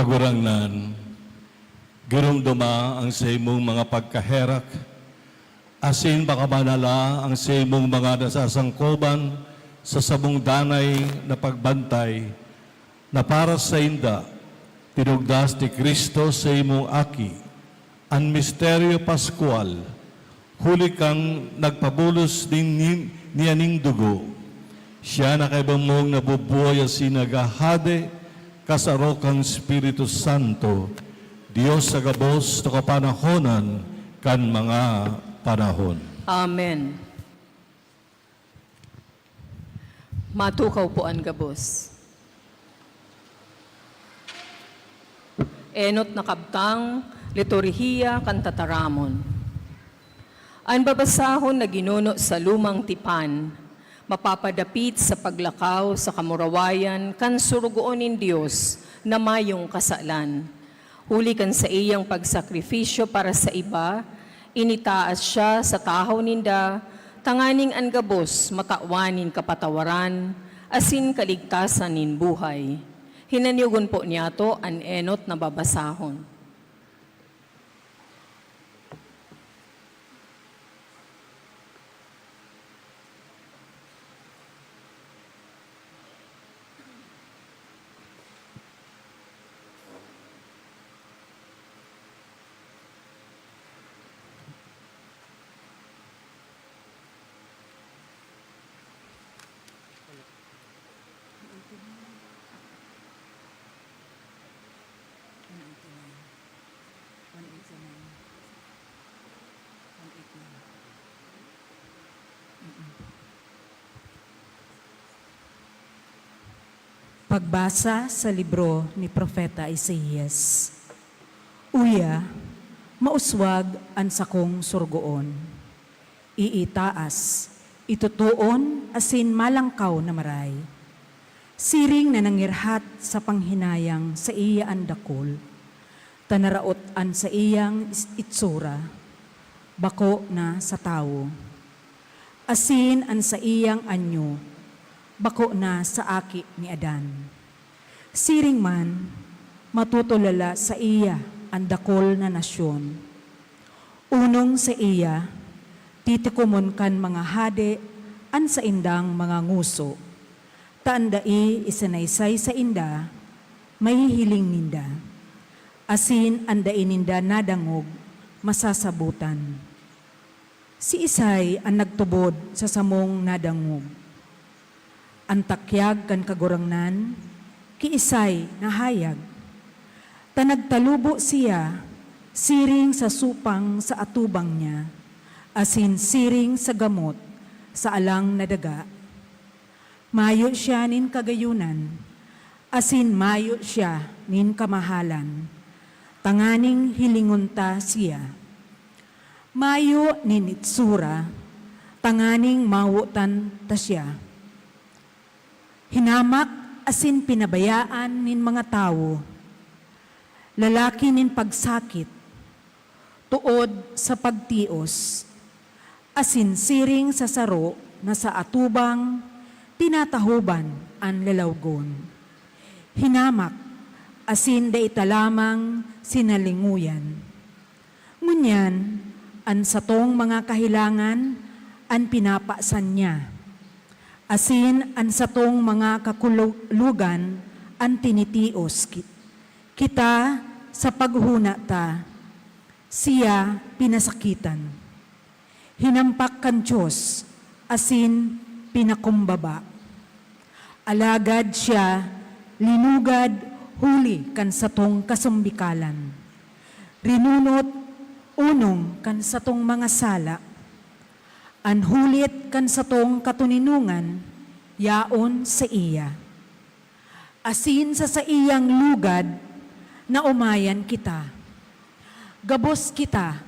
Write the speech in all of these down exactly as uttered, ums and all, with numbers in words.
Kagurangnan, giromdoma ang saimong mga pagkaherak, asin pakabanala ang saimong mga nasasangkoban sa samong danay na pagbantay, na para sainda tinugdas ni Cristo sa imong Aki an misteryo paskwal, huli kan nagpabulos nin, nin, niya nin dugo. Siya na kaiba mong nabubuhay asin naghahade, kasaro kan Espiritu Santo, Dios sa gabos na kapanahonan kan mga panahon. Amen. Matukaw po an gabos. Enot na kabtang, Liturhiya kan Tataramon. An babasahon na ginuno sa lumang tipan, mapapadapit sa paglakaw sa kamurawayan kan Sorogoon nin Dios na mayong kasalan. Huli kan saiyang pagsakripisyo para sa iba, initaas siya sa tahaw ninda, tanganing an gabos matawan nin kapatawaran asin kaligtasan nin buhay. Hinanyogon po niyato an enot na babasahon. One eighty-nine. One eighty-nine. Mm-mm. Pagbasa sa libro ni Propeta Isaias. Uya, mauswag an sakong Sorogoon. Iitaas, itutoon asin malangkaw na maray. Siring na nangirhat sa panghinayang saiya an dakul, ta naraot an saiyang is-, itsura, bako na sa tawo. Asin an saiyang anyo, bako na sa aki ni Adan. Siring man, matutulala saiya an dakul na nasyon. Onong saiya, titikomon kan mga hade an saindang mga ngoso, ta an dai isinaysay sainda, mahihiling ninda, asin an dai ninda nadangog, masasabotan. Siisay an nagtubod sa samong nadangog? An takyag kan Kagurangnan, kiisay nahayag? Ta nagtalubo siya siring sa supang sa atubang niya, asin siring sa gamot sa alang na daga. Mayo siya nin kagayonan, asin mayo siya nin kamahalan, tanganing hilingon ta siya. Mayo nin itsura, tanganing mawotan ta siya. Hinamak asin pinabayaan nin mga tawo, lalaki nin pagsakit, tood sa pagtios, asin siring sa saro na sa atubang, tinatahoban an lalawgon. Hinamak asin dai ta lamang sinalingoyan. Ngunyan, an satong mga kahelangan an pinapasan niya, asin an satong mga kakulogan an tinitios ki-, kita sa paghona ta, siya pinasakitan. Hinampak kan Dios asin pinakumbaba. Alagad siya linugad huli kan satong kasumbikalan, rinunot onong kan satong mga sala. An hulit kan satong katoninongan yaon saiya. Asin sa saiyang lugad, naomayan kita. Gabos kita,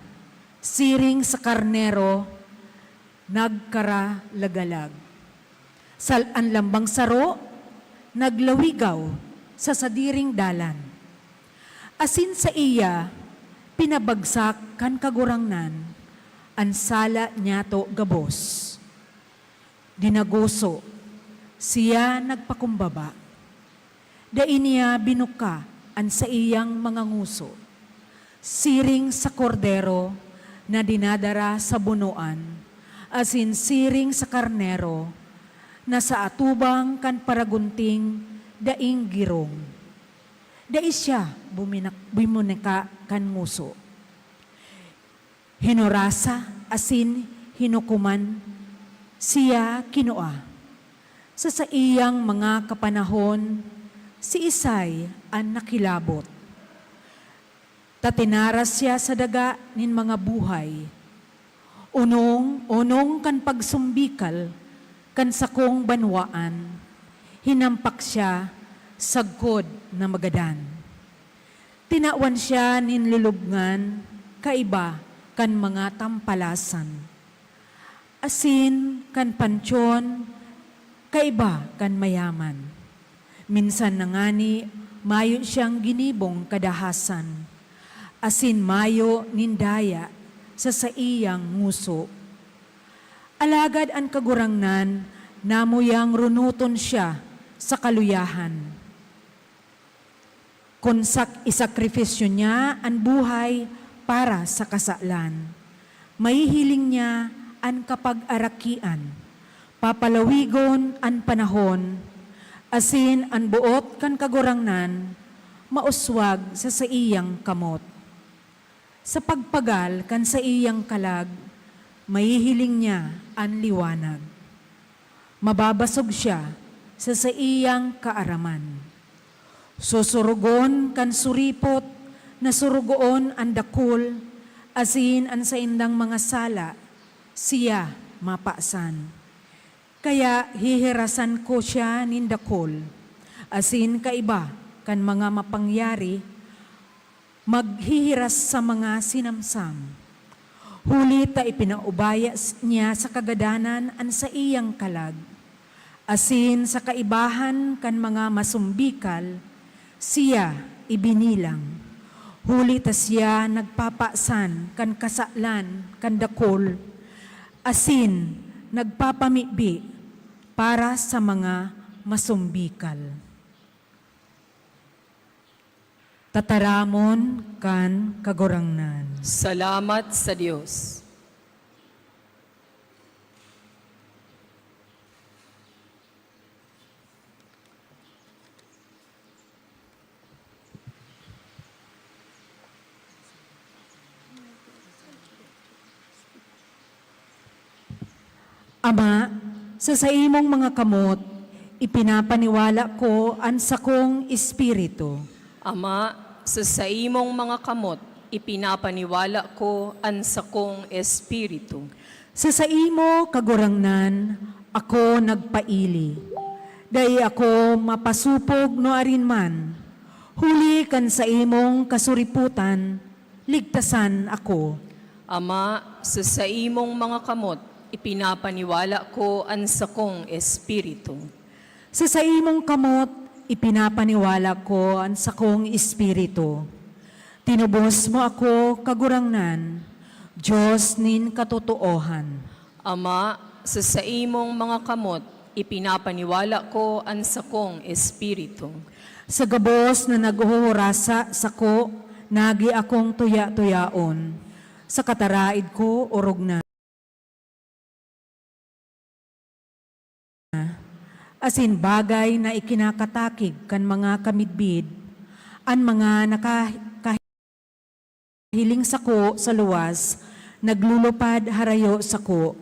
siring sa karnero, nagkaralagalag. Sal-, an lambang saro, naglawigaw sa sadiring dalan. Asin saiya, pinabagsak kan Kagurangnan an sala niyato gabos. Dinagoso, siya nagpakumbaba. Dai niya binuka an saiyang mga ngoso, siring sa kordero na dinadara sa bunoan, asin siring sa karnero na sa atubang kan paragunting daing girong. Dai siya buminak-, bimunika kan ngoso. Hinurasa asin hinukoman siya kinua. Sa saiyang mga kapanahon, siisay an nakilabot? Ta tinaras siya sa daga nin mga buhay. Onong, onong kan pagsumbikal kan sakong banwaan, hinampak siya sagkod na magadan. Tinawan siya nin lulubngan kaiba kan mga tampalasan, asin kan pantyon kaiba kan mayaman. Minsan na ngani, mayo siyang ginibong kadahasan, asin mayo nin daya sa saiyang ngoso. Alagad an Kagurangnan, namuyang runoton siya sa kaluyahan. Kun sak-, isakripisyo niya an buhay para sa kasalan, mahihiling niya an kapag-arakian, papalawigon an panahon, asin an boot kan Kagurangnan mauswag sa saiyang kamot. Sa pagpagal kan saiyang kalag, mahihiling niya an liwanag. Mababasog siya sa saiyang kaaraman. Susurugon kan suripot na surugoon an dakul, asin an saindang mga sala siya mapasan. Kaya hihirasan ko siya nin dakul, asin kaiba kan mga mapangyari, maghihiras sa mga sinamsam. Huli ta ipinaubaya s-, niya sa kagadanan an saiyang kalag, asin sa kaibahan kan mga masumbikal siya ibinilang. Huli ta siya nagpapasan kan kasalan kan dakul, asin nagpapamibi para sa mga masumbikal. Tataramon kan Kagurangnan. Salamat sa Dios. Ama, sa saimong mga kamot, ipinapaniwala ko an sakong espiritu. Ama, sa saimong mga kamot, ipinapaniwala ko an sakong espiritu. Sa saimo, Kagurangnan, ako nagpaili. Dai ako mapasopog nuarin man, huli kan saimong kasuripotan, ligtasan ako. Ama, sa saimong mga kamot, ipinapaniwala ko an sakong espiritu. Sa saimong kamot, ipinapaniwala ko an sakong espiritu. Tinubos mo ako, Kagurangnan, Dios nin katotoohan. Ama, sa saimong mga kamot, ipinapaniwala ko an sakong espiritu. Sa gabos na naghuhurasa sako, nagi akong tuya-tuyaon. Sa kataraid ko, orog na. Asin bagay na ikinakatakig kan mga kamidbid, an mga naka-, kahiling sako sa luwas, naglulupad harayo sako.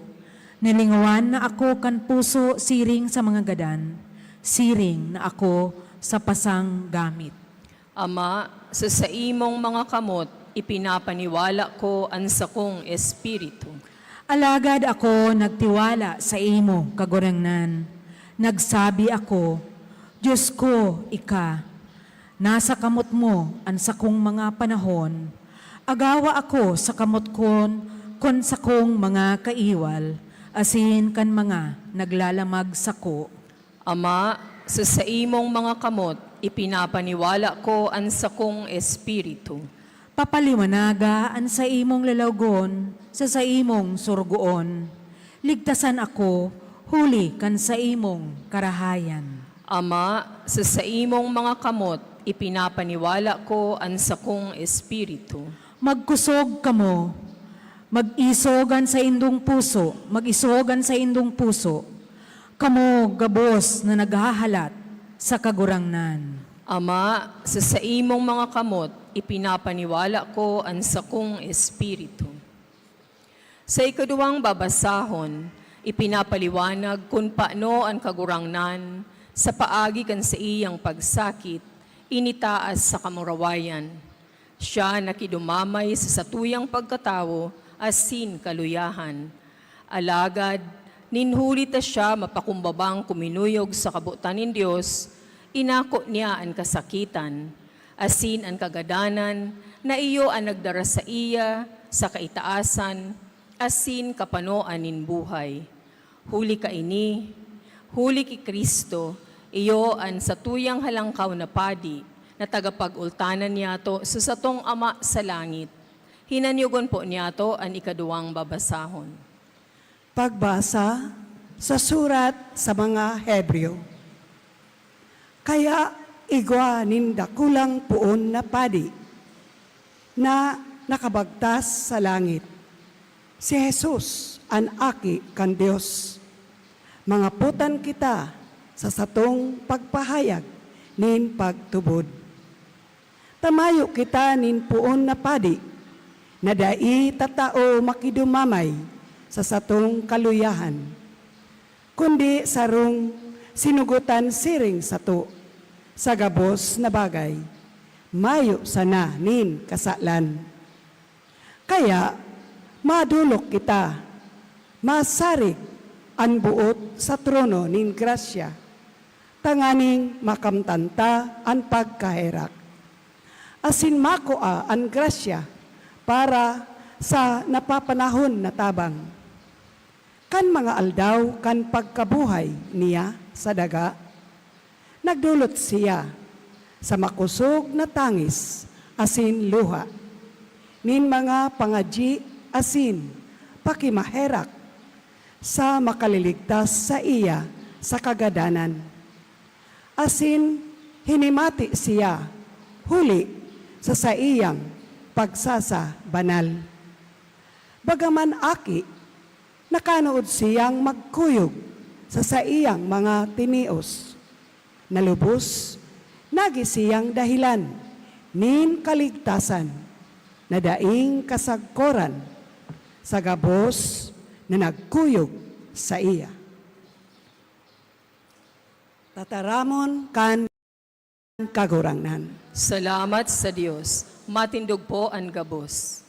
Nalingawan na ako kan puso siring sa mga gadan, siring na ako sa pasang gamit. Ama, sa saimong mga kamot, ipinapaniwala ko an sakong espiritu. Alagad ako nagtiwala saimo, Kagurangnan. Nagsabi ako, "Dios ko, ika, nasa kamot mo an sakong mga panahon. Agawa ako sa kamot kon, kon sakong mga kaiwal, asin kan mga naglalamag sako." Ama, sa saimong mga kamot, ipinapaniwala ko an sakong espiritu. Papaliwanaga an saimong lalawgon sa saimong sorogoon. Ligtasan ako huli kan saimong karahayan. Ama, sa saimong mga kamot, Ipinapaniwala ko an sakong espiritu. Magkusog kamo. Mag-isog an saindong puso, mag-isog an saindong puso. Kamo gabos na naghahalat sa Kagurangnan. Ama, sa saimong mga kamot ipinapaniwala ko an sakong espiritu. Sa ikaduwang babasahon, ipinapaliwanag kun paano an Kagurangnan, sa paagi kan saiyang pagsakit, initaas sa kamurawayan. Siya nakidumamay sa satuyang pagkatawo asin kaluyahan. Alagad, nin huli ta siya mapakumbabang kuminuyog sa kabotan nin Dios, inako niya an kasakitan, asin an kagadanan na iyo an nagdara saiya sa kaitaasan asin kapanoan nin buhay. Huli kaini, huli ki Cristo, iyo an satuyang halangkaw na padi na tagapag-ultanan niyato sa satong Ama sa langit. Hinanyogon po niyato an ikaduwang babasahon. Pagbasa sa surat sa mga Hebreo. Kaya igwa nin dakulang poon na padi na nakabagtas sa langit, si Jesus, an Aki kan Dios. Mangapotan kita sa satong pagpahayag nin pagtubod. Ta mayo kita nin poon na padi na dai tatao makidumamay sa satong kaluyahan, kundi sarong sinugotan siring sato sa gabos na bagay, mayo sana nin kasalan. Kaya, madolok kita, masarig an boot sa trono nin grasya, tanganing makamtan ta an pagkaherak, asin makua an grasya para sa napapanahon na tabang. Kan mga aldaw kan pagkabuhay niya sa daga, nagdolot siya sa makosog na tangis asin luha nin mga pangadyi asin pakimaherak sa makaliligtas saiya sa kagadanan. Asin hinimati siya huli sa saiyang pagsasabanal. Bagaman aki, nakanood siyang magkuyog sa saiyang mga tinios, na lubos nagi siyang dahelan nin kaligtasan na daing kasagkoran sa gabos na nagkuyog saiya. Tataramon kan Kagurangnan. Salamat sa Dios. Matindog po an gabos.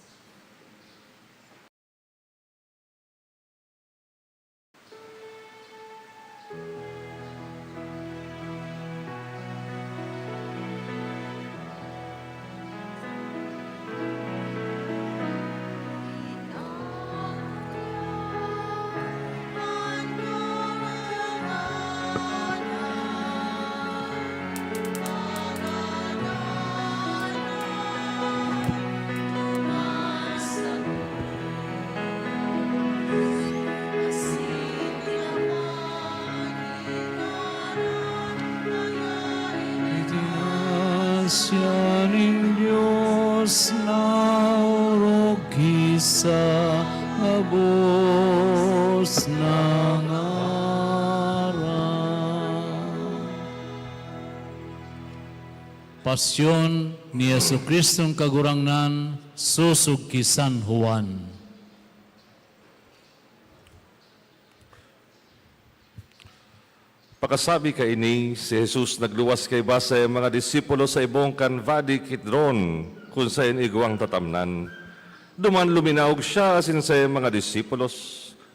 Siya nin Dios na orog ki sa gabos na ngaran. Pasyon ni Jesu-Cristong Kagurangnan, sosog ki San Juan. Pakasabi kaini, si Jesus nagluwas kaiba sa saiyang mga disipulo sa ibong kan Wadi Kidron, kun saen igwang tatamnan. Duman luminaog siya asin saiyang mga disipulos.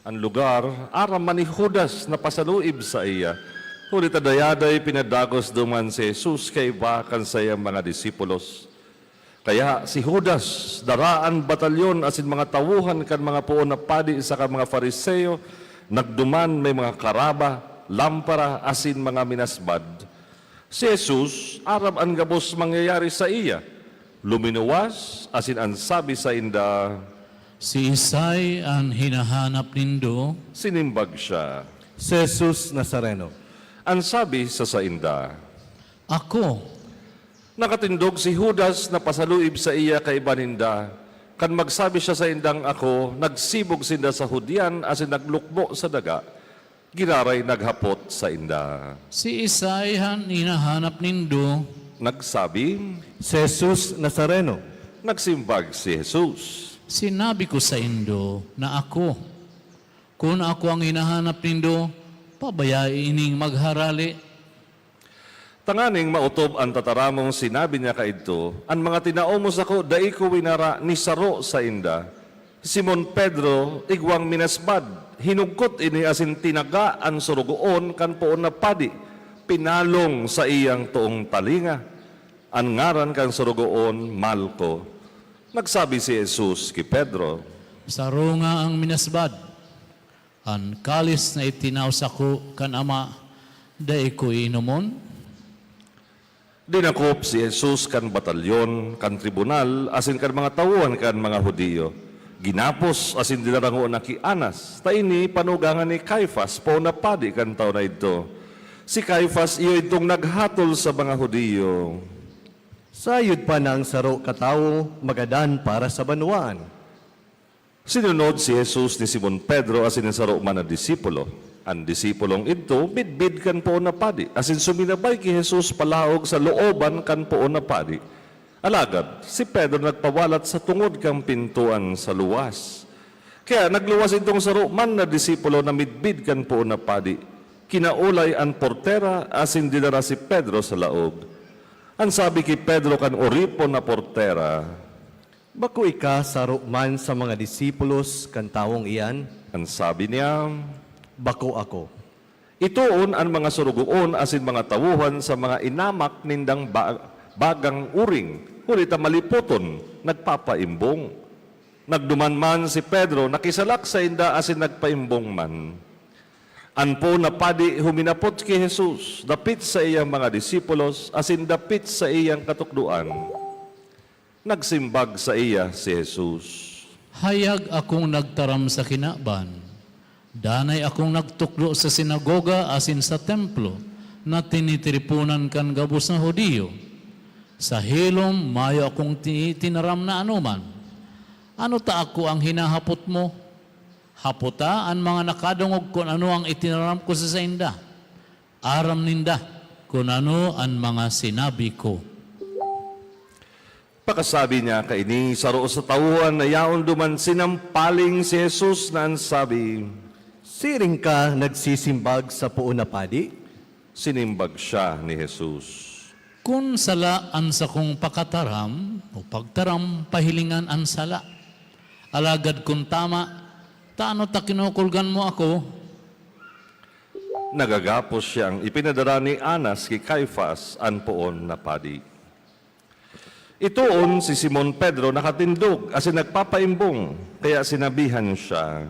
An lugar, aram man ni Judas na pasaluib saiya, huli ta dayaday pinadagos duman si Jesus kaiba kan saiyang mga disipulos. Kaya si Judas, dara an batalyon asin mga tawohan kan mga poon na padi saka mga Fariseo, nagduman may mga karaba, lampara, asin mga minasbad. Si Jesus, aram an gabos mangyayari saiya, luminuwas asin an sabi sainda, "Siisay an hinahanap nindo?" Sinimbag siya, "Si Jesus Nazareno." An sabi sa sainda, "Ako." Nakatindog si Judas na pasaluib saiya kaiba ninda. Kan magsabi siya saindang ako, nagsibog sinda sa hudyan asin naglukbo sa daga. Giraray naghapot sainda, "Siisay an hinahanap nindo?" Nagsabi, "Si Jesus Nazareno." Nagsimbag si Jesus, "Sinabi ko saindo na ako. Kun ako an hinahanap nindo, pabayai ining magharale." Tanganing maotob an tataramong sinabi niya kaidto, "An mga tinao mo sako dai ko winara ni saro sainda." Si Simon Pedro, igwang minasbad, hinugkot ini asin tinaga an sorogoon kan poon na padi, pinalong sa iyang toong talinga. An ngaran kan sorogoon, Malco. Nagsabi si Jesus ki Pedro, "Saro nga an minasbad. An kalis na itinao sako kan Ama, dai ko iinomon?" Dinakop si Jesus kan batalyon, kan tribunal, asin kan mga tawohan kan mga Judio. Ginapos asin dinara ngona ki Anas, ta ini panugangan ni Caifas, poon na padi kan taon na idto. Si Caifas iyo idtong naghatol sa mga Judio, "Sayod pa na an saro katawo magadan para sa banwaan." Sinunod si Jesus ni Simon Pedro asin nin saro man na disipulo. An disipulong idto midbid kan poon na padi, asin suminabay ki Jesus palaog sa looban kan poon na padi. Alagad si Pedro nagpawalat sa tungod kan pintoan sa luwas. Kaya nagluwas idtong saro man na disipulo na midbid kan poon na padi. Kinaolay an portera asin dinara si Pedro sa laog. An sabi ki Pedro kan oripon na portera, "Bako ika saro man sa mga disipulos kan tawong iyan?" An sabi niya, "Bako ako." Itoon an mga sorogoon asin mga tawohan sa mga inamak nindang ba-, bagang uring, huli ta malipoton, nagpapaimbong. Nagduman man si Pedro, nakisalak sainda asin nagpaimbong man. An poon na padi huminapot ki Jesus dapit sa iyang mga disipulos asin dapit sa iyang katukdoan. Nagsimbag saiya si Jesus, "Hayag akong nagtaram sa kinaban. Danay akong nagtukdo sa sinagoga asin sa templo na tinitiriponan kan gabos na Judio. Sa hilom, mayo akong ti-, tinaram na anoman. Ano ta ako an hinahapot mo? Hapota an mga nakadangog kun ano an itinaram ko sa sainda. Aram ninda kun ano an mga sinabi ko." Pakasabi niya kaini, saro sa tawohan na yaon duman sinampaling si Jesus na an sabi, "Siring ka nagsisimbag sa poon na padi?" Sinimbag siya ni Jesus, "Kun sala an sakong pakataram o pagtaram, pahilingan an sala. Alagad kun tama, tano ta kinukulgan mo ako?" Nagagapos siyang ipinadara ni Anas ki Caifas, an poon na padi. Itoon si Simon Pedro nakatindog asin nagpapaimbong, kaya sinabihan siya,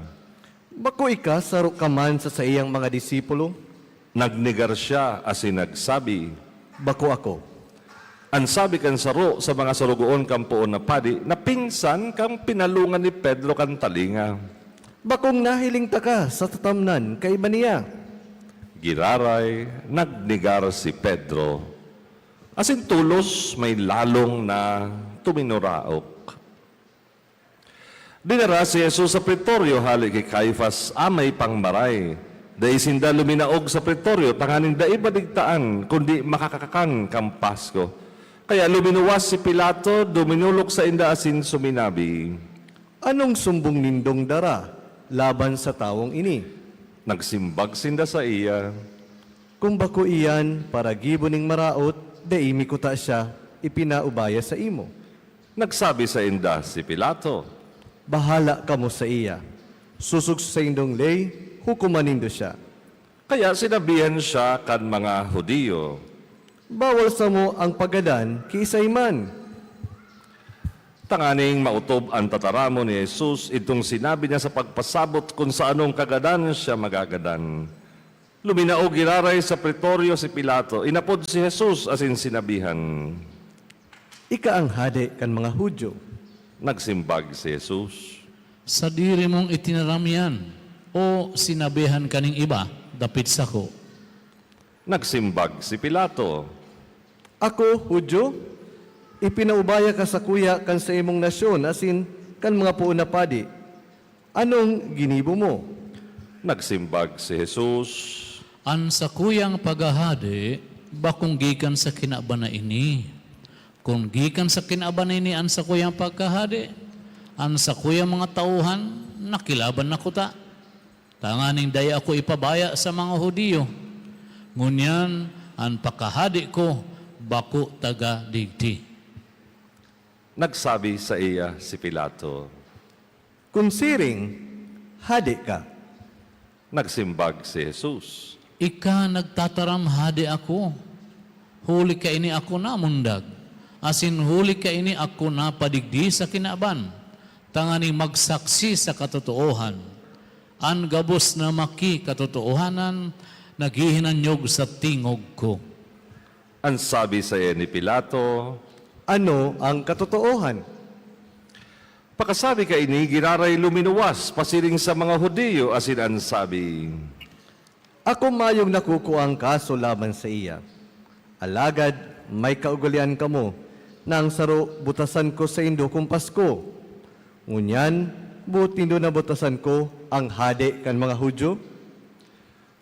"Bako ika saro ka man sa saiyang mga disipulo?" Nagnegar siya asin nagsabi, "Bako ako." An sabi kan saro sa mga sorogoon kan poon na padi na pinsan kan pinalongan ni Pedro kan talinga, "Bakong nahiling taka sa tatamnan kaiba niya." Giraray nagnegar si Pedro, asin tolos may lalong na tuminuraok. Dinara si Jesus sa pretoryo hale ki Caifas, amay pang maray. Dai sinda luminaog sa pretoryo tanganing dai madigtaan, kundi makakakan kan Pasko. Kaya luminuwas si Pilato, duminolok sainda asin suminabi, "Anong sumbong nindong dara laban sa tawong ini?" Nagsimbag sinda saiya, "Kun bako iyan, para gibo nin maraot, dai mi kuta siya ipinaubaya saimo." Nagsabi sainda si Pilato, "Bahala kamo saiya. Sosog sa saindong ley, hukoman nindo siya." Kaya sinabihan siya kan mga Judio, "Bawal samo an paggadan ki isay man." Tanganing maotob an tataramon ni Jesus, idtong sinabi niya sa pagpasabot kun sa anong kagadan siya magagadan. Luminaog giraray sa pretoryo si Pilato, inapod si Jesus asin sinabihan, "Ika an hade kan mga Judio?" Nagsimbag si Jesus, "Sadiri mong itinaram iyan, o sinabihan ka nin iba dapit sako?" Nagsimbag si Pilato, "Ako Judio? Ipinaubaya ka sakuya kan saimong nasyon asin kan mga poon na padi. Anong ginibo mo? Nagsimbag si Jesus, "An sakuyang paghahade bakong gikan sa kinaban na ini. Kun gikan sa kinaban na ini an sakuyang pagkahade, an sakuyang mga tauhan nakilaban na kuta, tanganing dai ako ipabaya sa mga Judio. Ngunyan, an pakahade ko bako taga digdi." Nagsabi saiya si Pilato, "Kun siring, hade ka." Nagsimbag si Jesus, "Ika nagtataram hade ako, huli kaini ako namundag, asin huli kaini ako napadigdi sa kinaban, tanganing magsaksi sa katotoohan. An gabos na makikatotoohanan naghihinanyog sa tingog ko." An sabi saiya ni Pilato, "Ano ang katotoohan?" Pakasabi kaini, giraray luminuwas pasiring sa mga Judio asin an sabi, "Ako mayong nakukuang kaso laban saiya. Alagad may kaugalean kamo na an saro butasan ko saindo kun Pasko. Ngunyan, boot nindo na butasan ko an hade kan mga Judio?"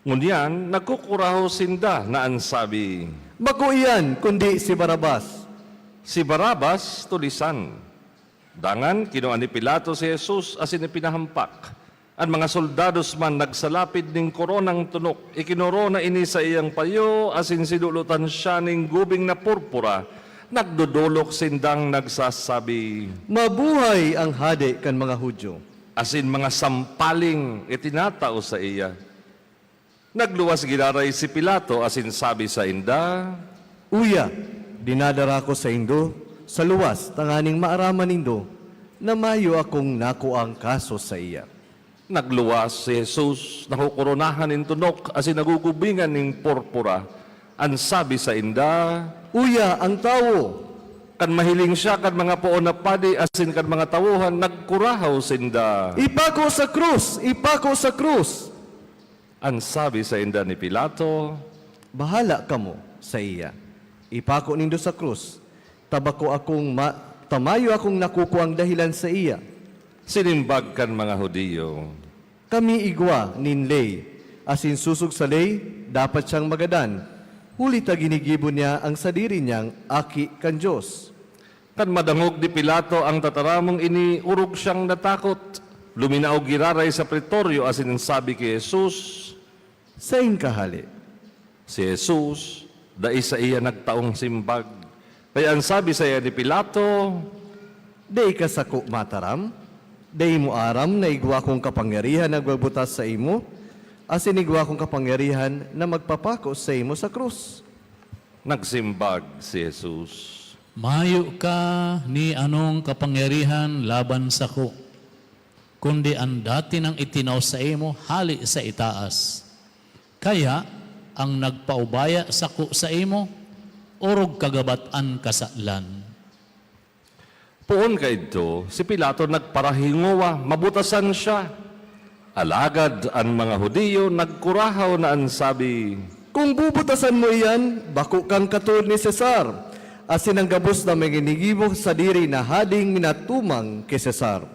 Ngunyan, nagkukurahaw sinda na an sabi, "Bako iyan, kundi si Barabas." Si Barabas tulisan. Dangan kinua ni Pilato si Jesus asin ipinahampak. An mga soldados man nagsalapid nin koronang tunok, ikinorona ini sa iyang payo asin sinulotan siya nin gubing na purpura. Nagdodolok sindang nagsasabi, "Mabuhay ang Hade kan mga Judio!" Asin mga sampaling itinatao saiya. Nagluwas giraray si Pilato asin sabi sainda, "Uya, dinadara ko saindo sa luwas tanganing maaraman nindo na mayo akong nakuang kaso saiya." Nagluwas si Jesus, nakokoronahan nin tunok asin nagugubingan nin purpura. An sabi sainda, "Uya an tawo!" Kan mahiling siya kan mga poon na padi asin kan mga tawohan, nagkurahaw sinda, "Ipako sa krus! Ipako sa krus!" An sabi sainda ni Pilato, "Bahala kamo saiya. Ipako nindo sa krus, ta bako akong ma-, ta mayo akong nakukuang dahelan saiya." Sinimbag kan mga Judio, "Kami igwa nin ley, asin sosog sa ley, dapat siyang magadan, huli ta ginigibo niya an sadiri niyang aki kan Dios." Kan madangog ni Pilato an tataramong ini, orog siyang natakot. Luminaog giraray sa Pretorio asin sabi ki Jesus, "Saen ka hale?" Si Jesus, dai saiya nagtaong simbag. Kaya an sabi saiya ni Pilato, "Dai ka sako mataram? Dai mo aram na igwa kong kapangyarihan na magbutas saimo, asin igwa kong kapangyarihan na magpapako saimo sa krus?" Nagsimbag si Jesus, "Mayo ka ni anong kapangyarihan laban sako, kundi an dati nang itinao saimo hale sa itaas. Kaya, an nagpaubaya sako saimo, orog kagabat an kasalan." Poon kaidto, si Pilato nagparahingowa mabutasan siya. Alagad an mga Judio nagkurahaw na an sabi, "Kun bubutasan mo iyan, bako kang katood ni Cesar, asin an gabos na mga ginigibo sadiri na hadeng minatumang ki Cesar."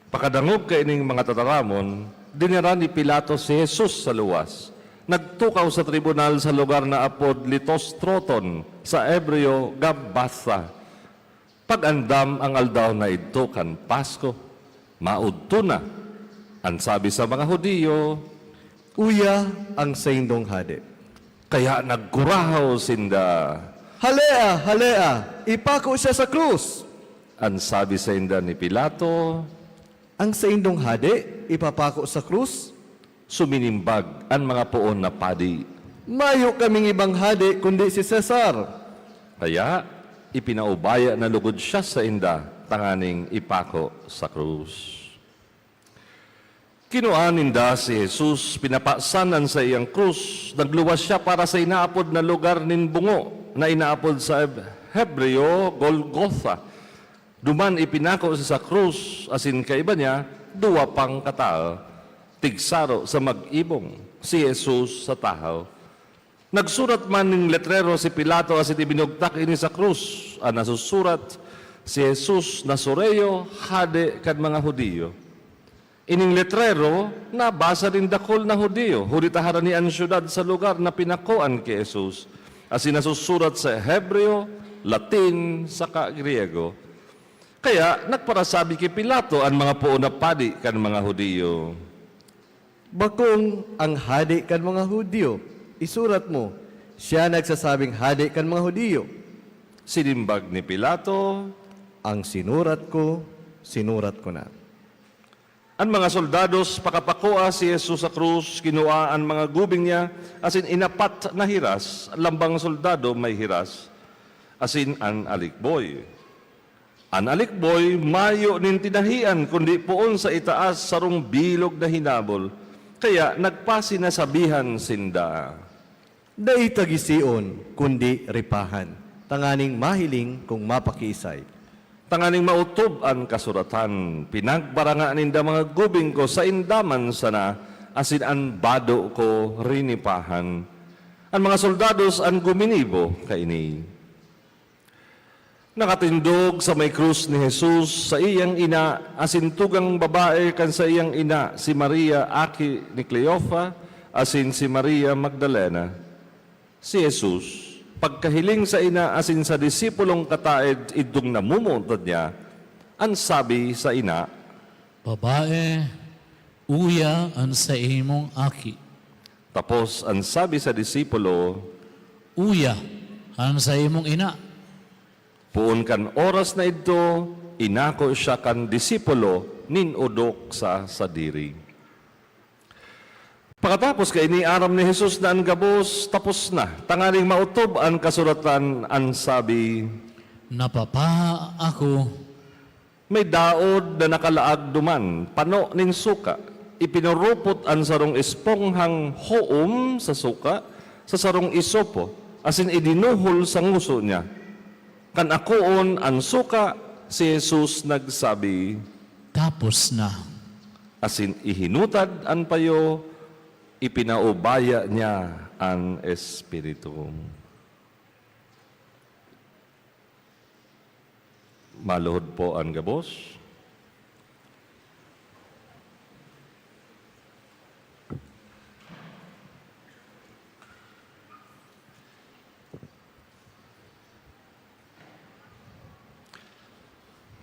Pakadangog kaining mga tataramon, dinara ni Pilato si Jesus sa luwas. Nagtukaw sa tribunal sa lugar na apod Litostroton, sa Hebreo, Gabbatha. Pag-andam an aldaw na idto kan Pasko, maodto na. An sabi sa mga Judio, "Uya an saindong hade." Kaya nagkurahaw sinda, "Halea! Halea! Ipako siya sa krus!" An sabi sainda ni Pilato, "An saindong hade ipapako sa krus?" Suminimbag an mga poon na padi, "Mayo kaming ibang hade kundi si Cesar." Kaya ipinaubaya na logod siya sainda tanganing ipako sa krus. Kinua ninda si Jesus, pinapasan an saiyang krus, nagluwas siya para sa inaapod na lugar nin bungo, na inaapod sa Heb-, Hebreo, Golgotha. Duman ipinako siya sa krus, asin kaiba niya, duwa pang katawo, tigsaro sa mag-ibong, si Jesus sa tahaw. Nagsurat man nin letrero si Pilato asin ibinugtak ini sa krus. An nasusurat, "Si Jesus Nazareo, Hade kan mga Judio." Ining letrero nabasa nin dakul na Judio, huli ta harani an syudad sa lugar na pinakuan ki Jesus, asin nasusurat sa Hebreo, Latin, saka Griego. Kaya nagparasabi ki Pilato an mga poon na padi kan mga Judio. "Bakong 'Ang Hade kan mga Judio' isurat mo, siya nagsasabing hade kan mga Judio." Sinimbag ni Pilato, "Ang sinurat ko, sinurat ko na." An mga soldados pakapakua si Jesus sa krus, kinua an mga gubing niya asin inapat na hiras, lambang soldado may hiras, asin an alikboy. An alikboy mayo nin tinahian kundi poon sa itaas sarong bilog na hinabol, kaya nagpasinasabihan sinda, "Dai ta gision kundi ripahan, tanganing mahiling kung mapakiisay." Tanganing maotob an kasuratan, "Pinagbaranga ninda mga gubing ko sainda man sana, asin an bado ko rinipahan." An mga soldados an guminibo kaini. Nakatindog sa may krus ni Jesus saiyang ina asin tugang babae kan saiyang ina, si Maria aki ni Cleofa asin si Maria Magdalena. Si Jesus, pagkahiling sa ina asin sa disipulong kataed idtong namumutad niya, an sabi sa ina, "Babae, uya an saimong aki." Tapos an sabi sa disipulo, "Uya an saimong ina." Poon kan oras na idto, inako siya kan disipulo nin odok sa sadiri. Pakatapos kaini, aram ni Jesus na an gabos tapos na, tanganing maotob an kasuratan, an sabi, "Napapaha ako." May daod na nakalaag duman, pano nin suka. Ipinurupot an sarong esponghang hoom sa suka, sa sarong isopo, asin idinuhol sa ngoso niya. Kan akoon an suka, si Jesus nagsabi, "Tapos na." Asin ihinutad an payo, ipinaubaya niya an espiritu. Maluhod po an gabos.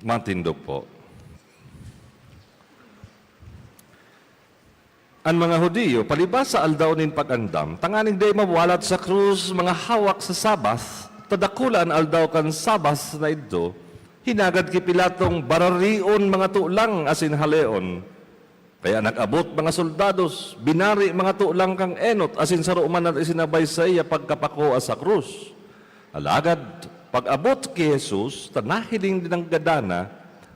Matindog po. An mga Judio, palibas sa Aldaw nin Pag-andam, tanganing dai mawalat sa krus mga hawak sa Sabbath, ta dakula an aldaw kan Sabbath na idto, hinagad ki Pilatong bararion mga tulang asin haleon. Kaya nag-abot mga soldados, binari mga tulang kan enot asin saro man an isinabay saiya pagkapakua sa krus. Alagad pag-abot ki Jesus, ta nahiling nin nanggadan na,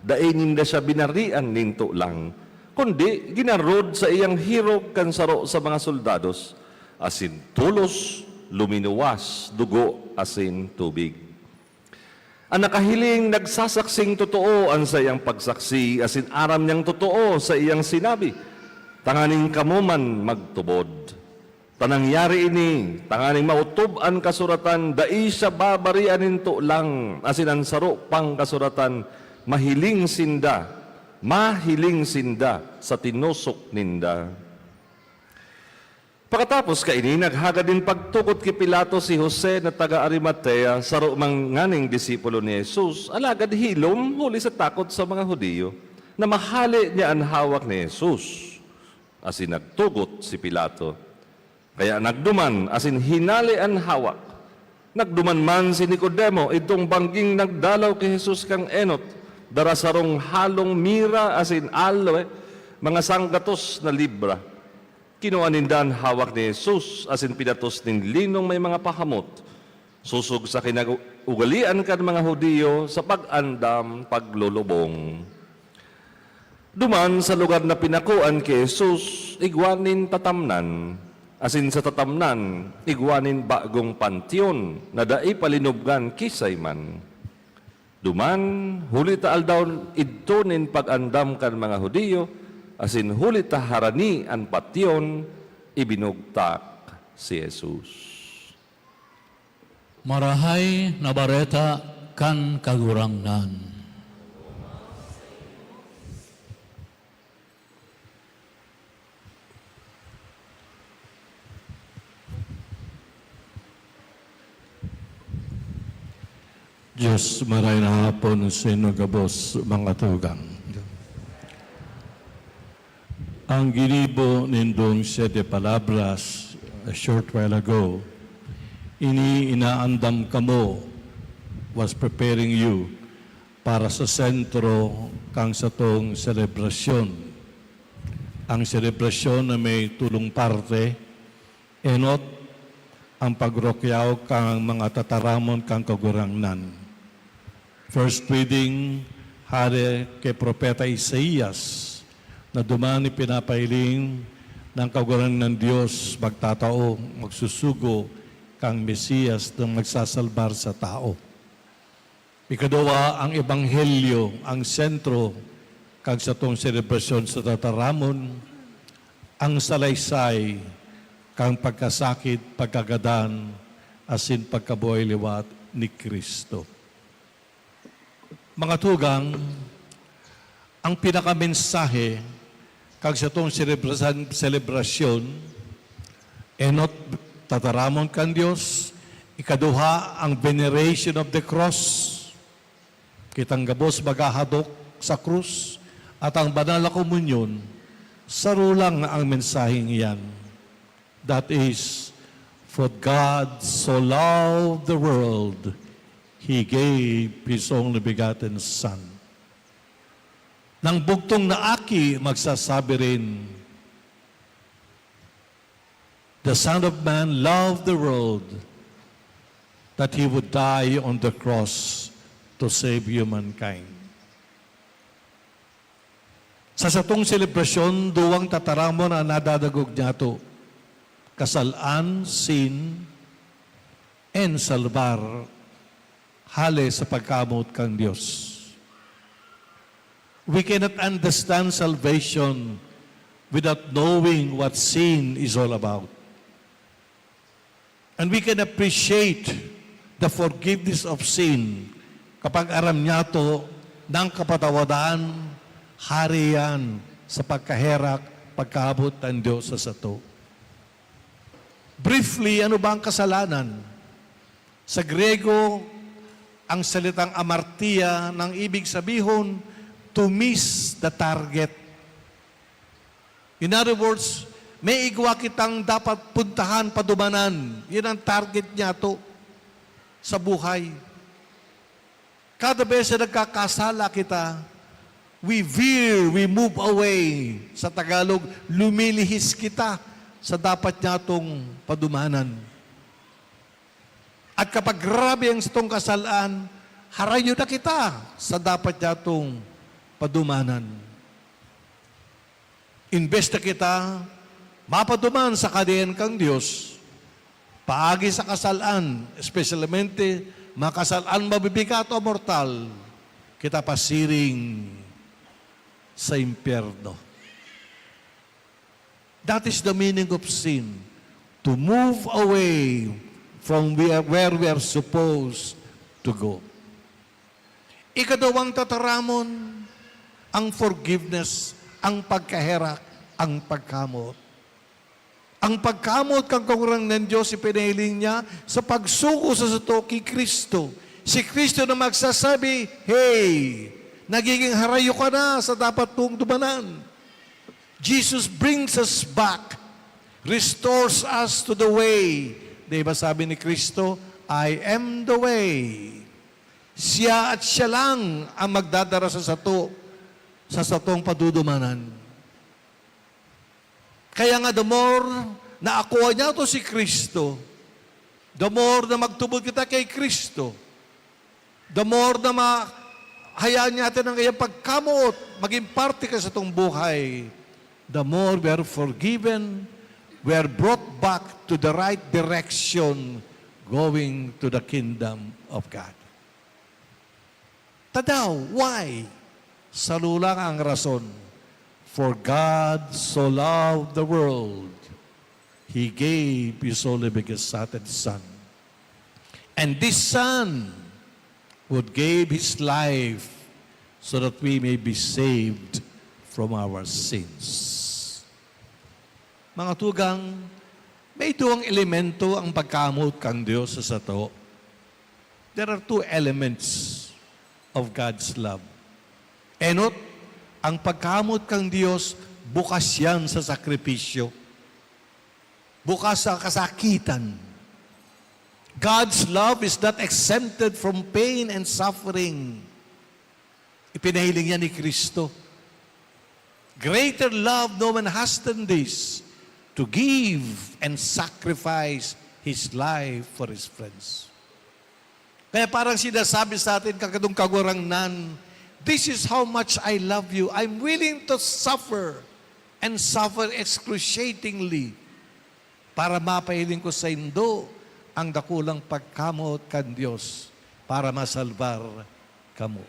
dai ninda siya binarian nin tulang, kundi ginarod sa iyang hirog kan saro sa mga soldados, asin tolos luminuwas dugo asin tubig. An nakahiling nagsasaksing totoo an saiyang pagsaksi, asin aram niyang totoo sa iyang sinabi, tanganing kamo man magtubod. Ta nangyari ini, tanganing maotob an kasuratan, "Dai siya babarian nin tulang," asin an saro pang kasuratan, "Mahiling sinda, mahiling sinda sa tinosok ninda." Pakatapos kaini, naghagad nin pagtugot ki Pilato si Jose na taga Arimatea, saro man nganing disipulo ni Jesus, alagad hilom huli sa takot sa mga Judio, na mahale niya an hawak ni Jesus. Asin nagtugot si Pilato. Kaya nagduman asin hinale an hawak. Nagduman man si Nicodemo, idtong bangging nagdalaw ki Jesus kan enot, dara sarong halong mira asin aloe, mga sanggatos na libra. Kinua ninda an hawak ni Jesus asin pinatos nin linong may mga pahamot, sosog sa kinag-ugalian kan mga Judio sa pag-andam paglolobong. Duman sa lugar na pinakuan ki Jesus, igwa nin tatamnan, asin sa tatamnan, igwa nin bagong panteon na dai pa linubngan kisay man. Duman, huli ta aldaw idto nin pag-andam kan mga Judio, asin huli ta harani an patyon, ibinugtak si Jesus. Marahay na Bareta kan Kagurangnan. Diyos, maray na hapon sa inyo gabos, mga tugang. Ang ginibo nindong siete palabras a short while ago, ini inaandam kamo, was preparing you para sa sentro kang satong selebrasyon. Ang selebrasyon na may tulong parte, enot, ang pagrokyaw kang mga tataramon kang Kagurangnan. First reading, hari ki Propeta Isaias, na duman ipinapahiling na an Kagurangnan Dios magtatao, magsusugo kan Mesiyas na magsasalbar sa tawo. Ikaduwa, ang Ebanghelyo, ang sentro kan satong selebrasyon sa tataramon, ang salaysay kan pagkasakit, pagkagadan, asin pagkabuhay liwat ni Cristo. Mga tugang, ang pinakamensahe kan satong selebrasan-, selebrasyon, enot, tataramon kan Dios, ikaduha, ang veneration of the cross, kitang gabos maghahadok sa krus, at ang banal na komunyon, saro lang ang mensaheng iyan. That is, "For God so loved the world, He gave His only begotten Son." Nang bugtong na aki magsasabi rin, "The Son of Man loved the world, that He would die on the cross to save humankind." Sa satong selebrasyon, duwang tataramon an nadadangog niyato, kasal-an, sin, and salbar, hale sa pagkamoot kan Dios. We cannot understand salvation without knowing what sin is all about. And we can appreciate the forgiveness of sin kapag aram niyato na ang kapatawadan, hari yan sa pagkaherak, pagkaabot kan Dios sa sato. Briefly, ano ba ang kasalanan? Sa Griego, ang salitang amartia nang ibig sabihon, to miss the target. In other words, may igwa kitang dapat puntahan, padumanan. Yan ang target niyato sa buhay. Kada bes na nagkakasala kita, we veer, we move away. Sa Tagalog, lumilihis kita sa dapat niyatong padumanan. At kapag grabe ang satong kasalaan, harayo na kita sa dapat niyatong padumanan. Imbes na kita mapaduman sa kadiyan kan Dios, paagi sa kasalaan, espesyalmente mga kasalaan mabibigat o mortal, kita pasiring sa impyerno. That is the meaning of sin, to move away from where, where we are supposed to go. Ikaduwang tataramon, ang forgiveness, ang pagkaherak, ang pagkamoot. Ang pagkamoot kan Kagurangnan Dios ipinahiling niya sa pagsugo sa sato ki Cristo. Si Cristo na magsasabi, "Hey, nagiging harayo ka na sa dapat mong dumanan." Jesus brings us back, restores us to the way. Di ba sabi ni Cristo, "I am the way." Siya at siya lang ang magdadara sa sato, sa satong padudumanan. Kaya nga, the more na akua niyato si Cristo, the more na magtubod kita ki Cristo, the more na ma-, hayaan niyato an iyang pagkamoot magin parte kan satong buhay, the more we are forgiven, we are brought back to the right direction, going to the kingdom of God. Tadaw, why? Saro lang ang rason. "For God so loved the world, He gave His only begotten Son." And this Son would give His life so that we may be saved from our sins. Mga tugang, may duwang elemento ang pagkamoot kan Dios sa sato. There are two elements of God's love. Enot, ang pagkamoot kan Dios bukas yan sa sakripisyo. Bukas sa kasakitan. God's love is not exempted from pain and suffering. Ipinahiling yan ni Cristo. Greater love no man has than this, to give and sacrifice his life for his friends. Kaya parang sinasabi sa atin, kakadong Kagurangnan, "This is how much I love you. I'm willing to suffer and suffer excruciatingly para mapahiling ko saindo ang dakulang pagkamoot kan Dios para masalbar kamo."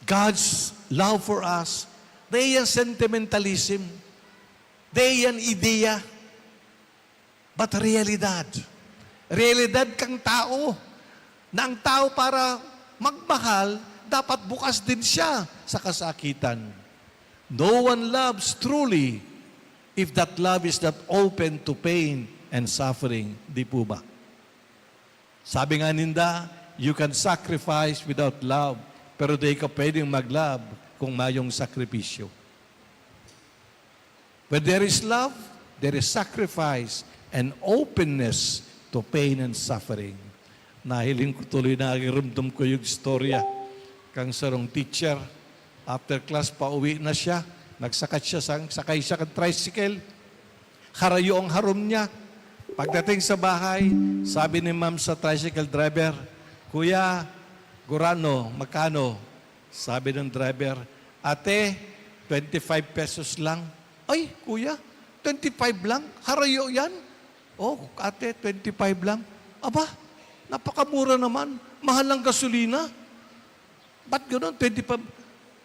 God's love for us, dai yan sentimentalism, dai yan ideya, but realidad. Realidad kang tao, na ang tao para magmahal, dapat bukas din siya sa kasakitan. No one loves truly if that love is not open to pain and suffering. Di po ba? Sabi nga ninda, "You can sacrifice without love, pero di ka pwedeng mag-love kung mayong sakripisyo." Where there is love, there is sacrifice and openness to pain and suffering. Nahiling ko tuloy, narumdom ko yung istorya kang sarong teacher. After class, pauwi na siya. Nagsakat siya, sang-, sakay siya kan tricycle. Harayo ang harom niya. Pagdating sa bahay, sabi ni ma'am sa tricycle driver, "Kuya, gurano, magkano?" Sabi ng driver, "Ate, twenty-five pesos lang." "Ay, kuya, twenty-five lang? Harayo yan?" "Oh, ate, twenty-five lang." "Aba, napakamura naman. Mahal ang gasolina." "Ba't ganun? Twenty-five?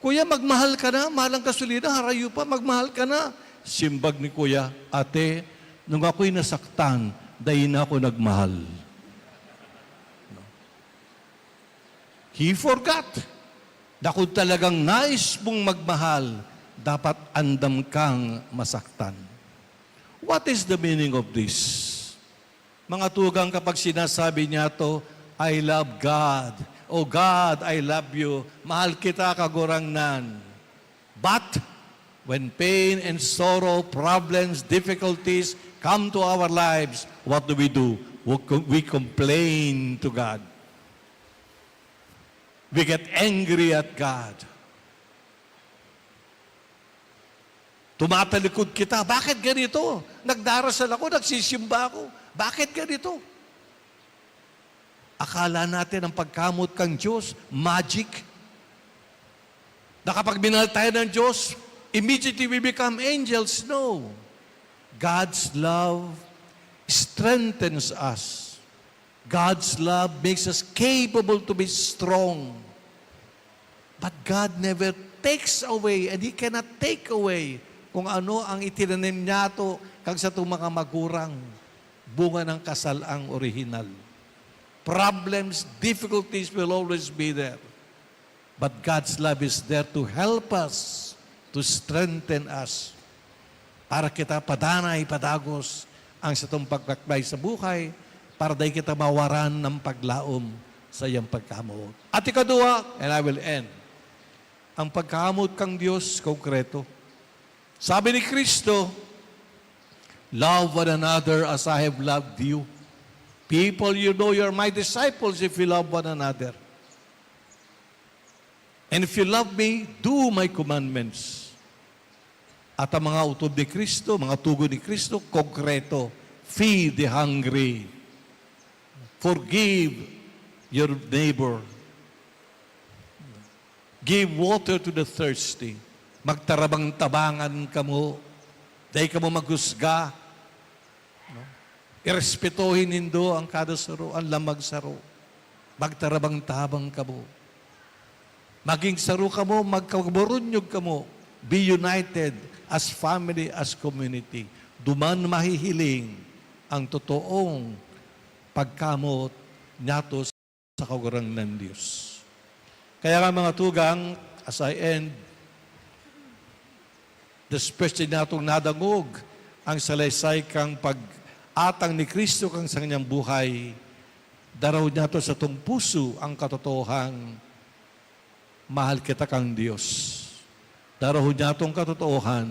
Kuya, magmahal ka na. Mahal ang gasolina, harayo pa. Magmahal ka na." Simbag ni Kuya, "Ate, nung ako'y nasaktan, dai na ako nagmahal." He forgot na kung talagang nais mong magmahal, dapat andam kang masaktan. What is the meaning of this? Mga tugang, kapag sinasabi niya to, "I love God. Oh God, I love you. Mahal kita, Kagurangnan." But when pain and sorrow, problems, difficulties come to our lives, what do we do? We co-, we complain to God. We get angry at God. Tumatalikod kita, "Bakit ganito? Nagdarasal ako, nagsisimba ako. Bakit ganito?" Akala natin ang pagkamoot kan Diyos, magic. Na kapag minahal tayo ng Diyos, immediately we become angels. No. God's love strengthens us. God's love makes us capable to be strong. But God never takes away, and He cannot take away kung ano ang itinanim niya to kang satong mga magurang, bunga ng kasalang orihinal. Problems, difficulties will always be there. But God's love is there to help us, to strengthen us, para kita padanay, padagos ang satong pagkakbay sa buhay, para dai kita mawaran ng paglaom sa iyang pagkamoot. At ikaduwa, and I will end, ang pagkamoot kang Diyos konkreto. Sabi ni Kristo, "Love one another as I have loved you." People, you know you are my disciples if you love one another. "And if you love me, do my commandments." At ang mga utod ni Kristo, mga tugon ni Kristo, konkreto. Feed the hungry. Forgive your neighbor. Give water to the thirsty. Magtarabang-tabangan kamo. Dai kamo maghusga. No? Irespetohi nindo ang kada saro, ang lamang saro. Magtarabang-tabang kamo. Maging saro kamo, magkaburunyog kamo. Be united as family, as community. Duman mahihiling ang totoong pagkamoot niyato sa Kagurangnan Dios. Kaya nga, mga tugang, as I end, despues niyato nadangog ang salaysay kan pag-atang ni Cristo kan saiyang buhay, darahon niyato sa satong puso ang katotoohan mahal kita kan Dios. Darahon niyato an katotoohan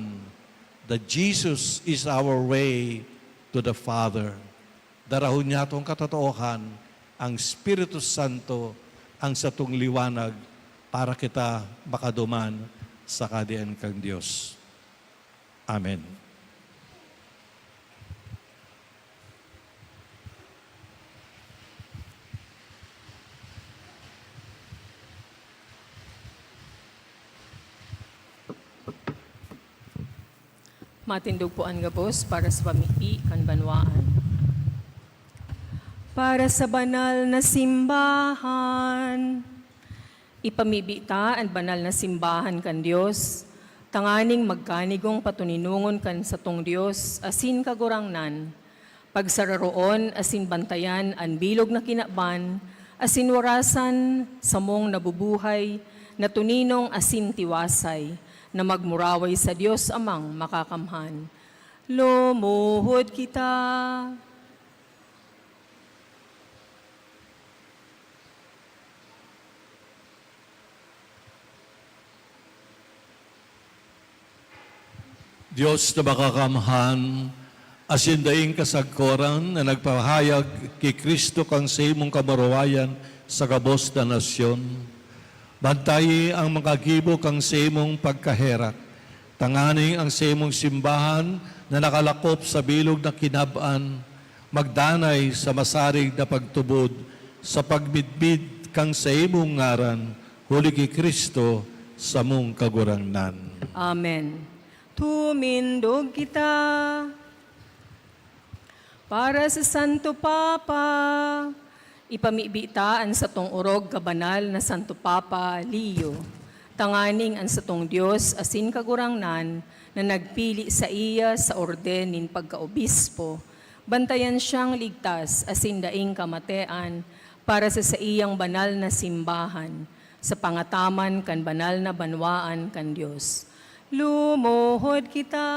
that Jesus is our way to the Father. Darahon niyato an katotoohan, ang Espiritu Santo, ang satong liwanag para kita makaduman sa Kahadean kan Dios. Amen. Matindog po an gabos para sa pamibi kan banwaan. Para sa banal na simbahan. Ipamibi ta an banal na simbahan kan Dios, tanganing magkanigong patoninongon kan satong Dios asin Kagurangnan, pagsararoon asin bantayan an bilog na kinaban asin warasan samong nabubuhay na toninong asin tiwasay, na magmuraway sa Dios Amang Makakamhan. Lumuhod kita. Dios na makakamhan, asin daing kasagkoran na nagpahayag ki Cristo kan saimong kamurawayan sa gabos na nasyon. Bantayi an mga gibo kan saimong pagkaherak, tanganing an saimong simbahan na nakalakop sa bilog na kinab-an, magdanay sa masarig na pagtubod sa pagmidbid kan saimong ngaran, huli ki Cristo, samong Kagurangnan. Amen. Tumindog kita. Para sa Santo Papa, ipamibi ta an satong orog kabanal na Santo Papa Leo, tanganing an satong Dios asin Kagurangnan na nagpili saiya sa orden nin pagkaobispo, bantayan siyang ligtas asin daing kamatean para sa saiyang banal na simbahan, sa pangataman kan banal na banwaan kan Dios. Lumuhod kita.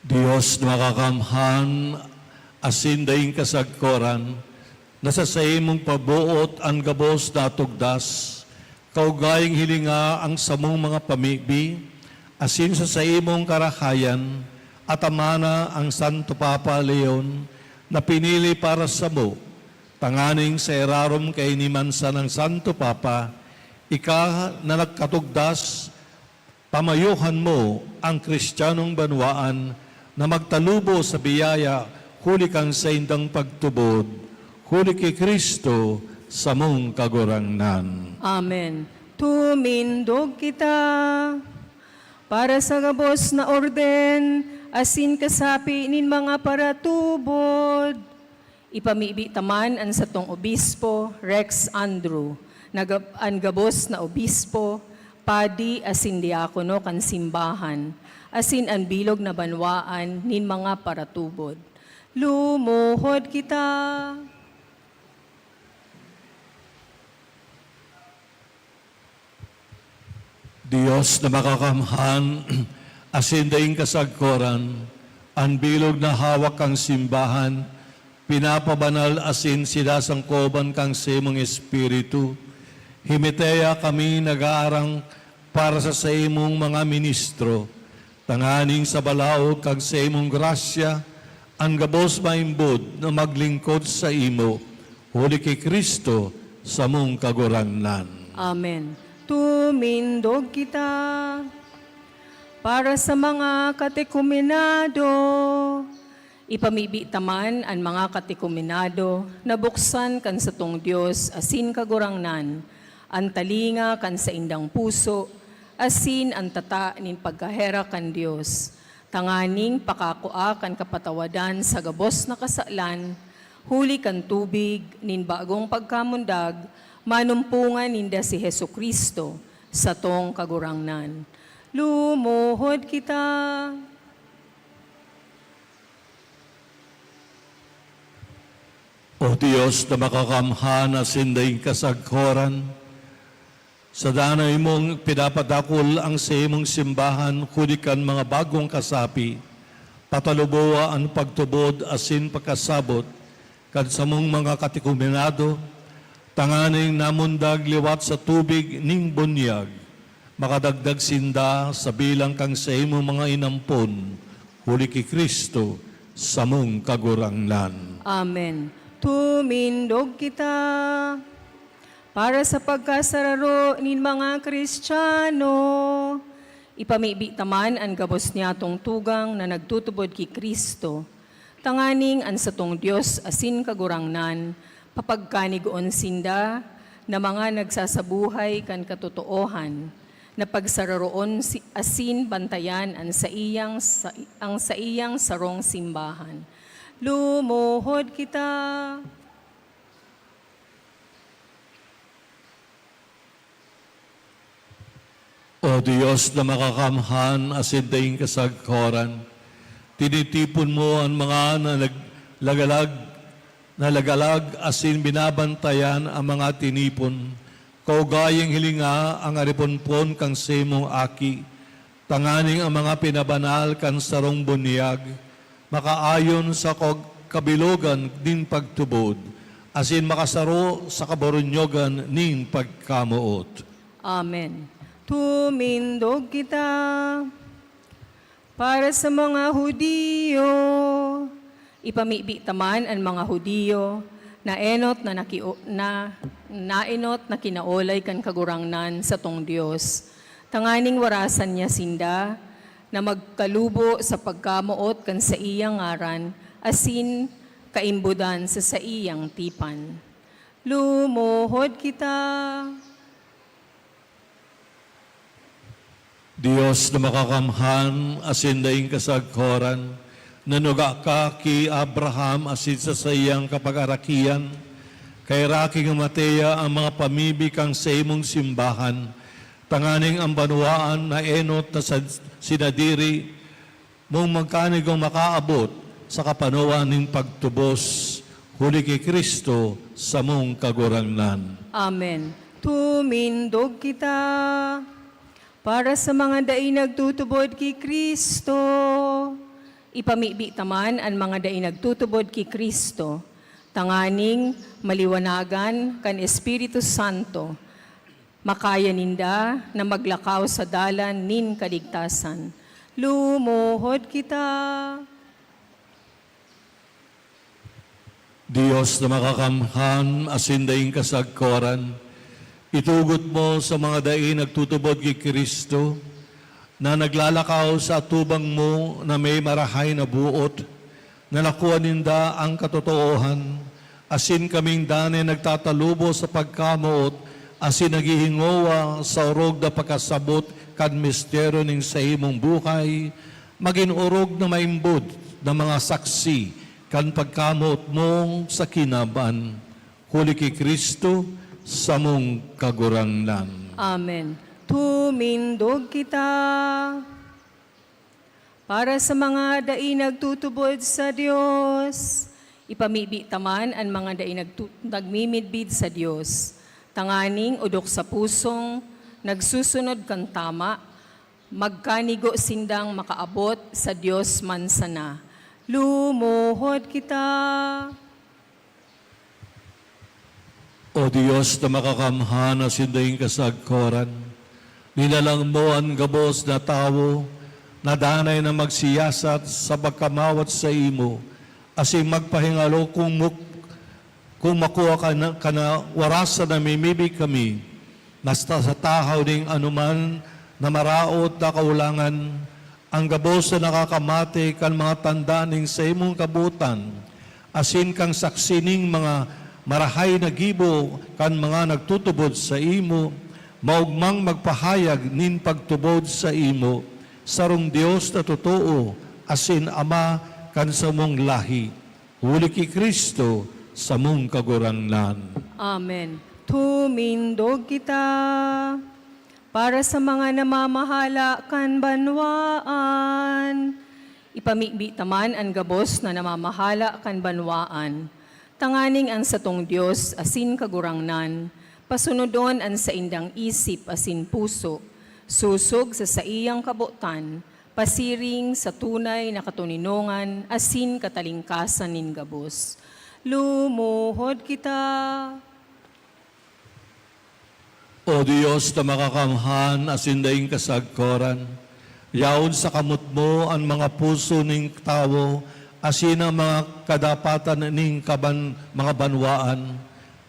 Dios na makakamhan asin daing kasagkoran, na sa saimong paboot an gabos natugdas, kaugayang hilinga ang samong mga pamibi, asin sa saimong karahayan, atamana an Santo Papa Leon na pinili para samo, tanganing sa irarom kaini man sanang Santo Papa, ika na nagkatugdas, pamayohan mo an Cristianong banwaan na magtalubo sa biyaya huli kan saindang pagtubod, huli ki Cristo, samong Kagurangnan. Amen. Tumindog kita. Para sa gabos na orden asin kasapi nin mga paratubod, ipamibi ta man an satong obispo, Rex Andrew, na gab-, an gabos na obispo, padi asin diakono kan simbahan, asin an bilog na banwaan nin mga paratubod. Lumuhod kita. Dios na makakamhan, asin daing kasagkoran, an bilog na hawak kan simbahan, pinapabanal asin sinasangkoban kan saimong Espiritu. Himitea kami nag-aarang para sa saimong mga ministro, tanganing sa balaog kan saimong grasya, an gabos maimbod na maglingkod saimo, huli ki Cristo, samong Kagurangnan. Amen. Tumindog kita. Para sa mga katekumenado, ipamibi ta man an mga katekumenado na buksan kan satong Dios asin Kagurangnan, an talinga kan saindang puso, asin an tata nin pagkaherak kan Dios, tanganing pakakua kan kapatawadan sa gabos na kasalan, huli kan tubig nin bagong pagkamundag, manumpongan ninda si Jesu-Cristo, satong Kagurangnan. Lumuhod kita. O Dios na makakamhan asin daing kasagkoran, sa danay mong pinapadakul ang saimong simbahan huli kan mga bagong kasapi, patalubowa an pagtubod asin pagkasabot kan samong mga katikuminado, tanganing namundag liwat sa tubig ning bunyag, makadagdag sinda sa bilang kan saimong mga inampon, huli ki Cristo, samong Kagurangnan. Amen. Tumindog kita. Para sa pagkasararo nin mga Kristiyano, ipamibi ta man an gabos niyatong tugang na nagtutubod ki Cristo, tanganing an satong Dios asin Kagurangnan papagkanigoon sinda na mga nagsasabuhay kan katotoohan, na pagsararoon si, asin bantayan an saiyang sa, ang saiyang sarong simbahan. Lumuhod kita. O Dios na makakamhan asin daing kasagkoran, tinitipon mo an mga nalagalag, nalagalag asin binabantayan ang mga tinipon. Kaugayang hilinga ang ariponpon kan saimong Aki, tanganing ang mga pinabanal kan sarong bunyag makaayon sa kag-, kabilogan nin pagtubod, asin makasaro sa kaborunyogan nin pagkamoot. Amen. Tumindog kita. Para sa mga Judio, ipamibi ta man an mga Judio na enot na nakio-, na, naenot na kinaolay kan Kagurangnan satong Dios, tanganing warasan niya sinda na magkalubo sa pagkamoot kan saiyang ngaran asin kaimbodan sa saiyang tipan. Lumuhod kita. Dios na makakamhan asin daing kasagkoran, nanuga ka ki Abraham asin sa saiyang kapagarakian, kaheraki nga matea an mga pamibi kan saimong simbahan, tanganing an banwaan na enot na sad-, sinadiri mong magkanigong makaabot sa kapanoan nin pagtubos, huli ki Cristo, samong Kagurangnan. Amen. Tumindog kita. Para sa mga dai nagtutubod ki Cristo, ipamibi ta man an mga dai nagtutubod ki Cristo, tanganing maliwanagan kan Espiritu Santo, makaya ninda na maglakaw sa dalan nin kaligtasan. Lumuhod kita. Dios na makakamhan asin daing kasagkoran, itugot mo sa mga dai nagtutubod ki Cristo na naglalakaw sa atubang mo na may marahay na boot, na nakua ninda an katotoohan, asin kaming danay nagtatalubo sa pagkamoot asin naghihingowa sa orog na pagkasabot kan misteryo nin saimong buhay, magin orog na maimbod na mga saksi kan pagkamoot mo sa kinaban, huli ki Cristo, samong Kagurangnan. Amen. Tumindog kita. Para sa mga dai nagtutubod sa Dios, ipamibi ta man an mga dai nagtu-, nagmimidbid sa Dios, tanganing odok sa pusong nagsusunod kan tama, magkanigo sindang makaabot sa Dios man sana. Lumuhod kita. O Dios na makakamhan asin daing kasagkoran, linalang mo an gabos na tawo na danay na magsiyasat sa pagkamawat saimo, asin magpahingalo kung muk-, kung makua ka na, ka na warasan namimibi kami, na sa, sa tahaw ning anoman na maraot na kaolangan, an gabos na nakakamate kan mga tanda nin saimong kabotan, asin kan saksi nin mga marahay na gibo kan mga nagtutubod saimo, maogmang magpahayag nin pagtubod saimo, sarong Dios na totoo asin Ama kan samong lahi, huli ki Cristo, samong Kagurangnan. Amen. Tumindog kita. Para sa mga namamahala kan banwaan. Ipamibi ta man an gabos na namamahala kan banwaan, tanganing an satong Dios asin Kagurangnan pasunodon an saindang isip asin puso, sosog sa saiyang kabotan, pasiring sa tunay na katoninongan asin katalingkasan nin gabos. Lumuhod kita. O Dios na makakamhan asin daing kasagkoran, yaon sa kamot mo an mga puso nin tawo asin an mga kadapatan nin kaban-, mga banwaan.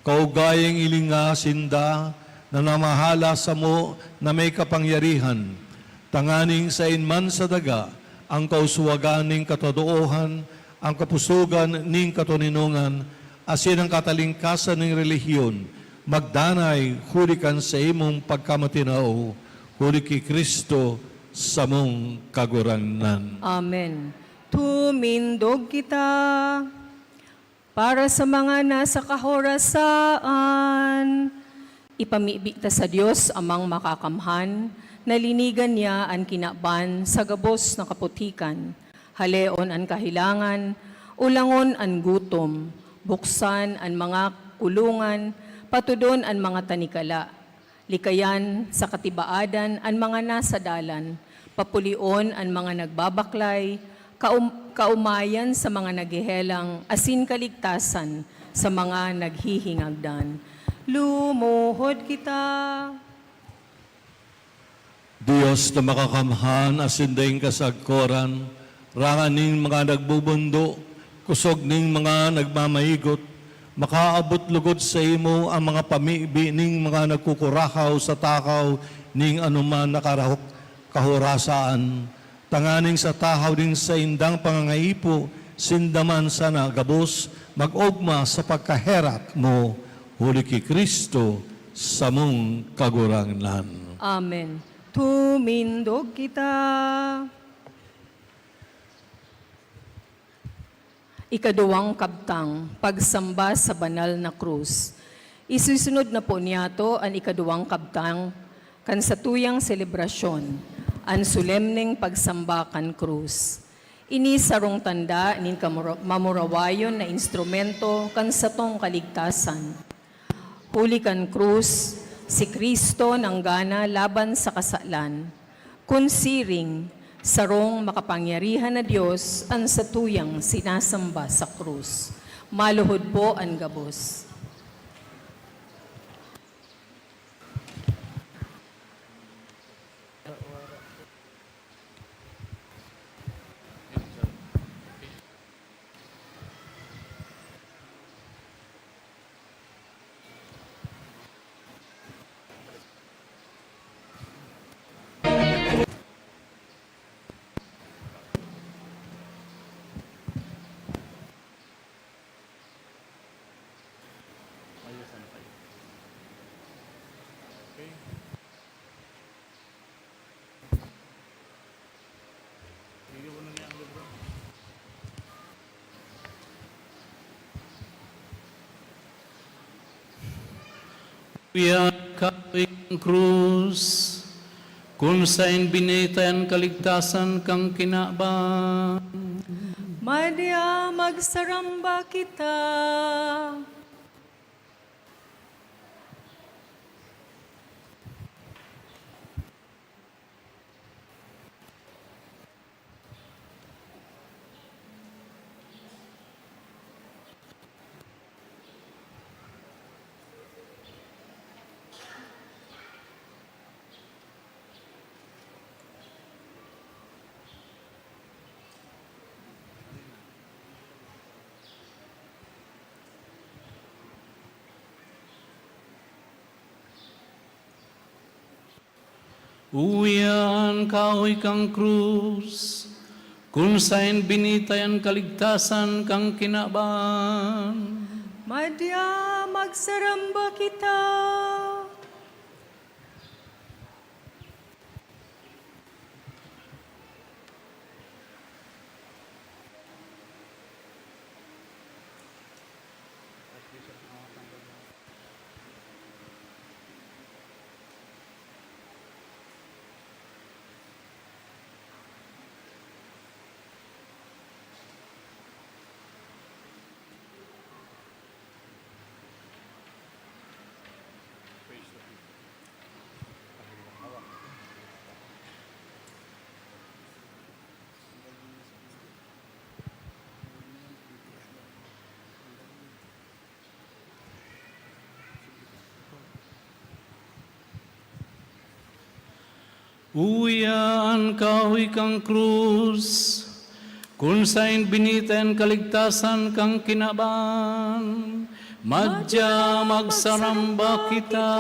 Kaugaling ilinga sinda na namahala samo na may kapangyarihan, tanganing saen man sa daga an kausuwagan nin katotoohan, an kapusogan nin katoninongan, asin an katalingkasan nin relihiyon, magdanay huli kan saimong pagkamatinaw, huli ki Cristo, samong Kagurangnan. Amen. Tumindog kita. Para sa mga nasa kahorasaan, ipamibi ta sa Dios Amang Makakamhan, na linigan niya an kinaban sa gabos na kaputikan, haleon an kahelangan, ulangon an gutom, buksan an mga kulungan, patudon an mga tanikala, likayan sa katibaadan an mga nasa dalan, papulion an mga nagbabaklay, kaum-, kaomayan sa mga naghehelang, asin kaligtasan sa mga naghihingagdan. Lumuhod kita. Dios na makakamhan asin daing kasagkoran, rangan ning mga nagbubundo, kosog ning mga nagmamahigot, makaabot logod saimo an mga pamibi ning mga nagkukurahaw sa takaw nin anoman na karahok-, kahorasaan, tanganing sa tahaw nin saindang pangangaipo, sinda man sana gabos mag-ogma sa pagkaherak mo, huli ki Cristo, samong Kagurangnan. Amen. Tumindog kita. Ikaduwang kabtang, pagsamba sa banal na krus. Isusunod na po niyato an ikaduwang kabtang kan satuyang selebrasyon, an solemneng pagsamba kan krus. Ini sarong tanda nin kamura-, mamurawayon na instrumento kan satong kaligtasan. Huli kan krus, si Cristo nanggana laban sa kasalan. Kun siring, sarong makapangyarihan na Dios an satuyang sinasamba sa krus. Maluhod po an gabos. Uya, kahoy kan krus, kun saen binitay an kaligtasan kan kinaban. Madya magsaramba kita. Uya an kahoy kan krus, kun saen binitay an kaligtasan kan kinaban. Madya magsaramba kita. Uya an kahoy kan krus, kun saen binitay an kaligtasan kan kinaban, madya magsaramba kita.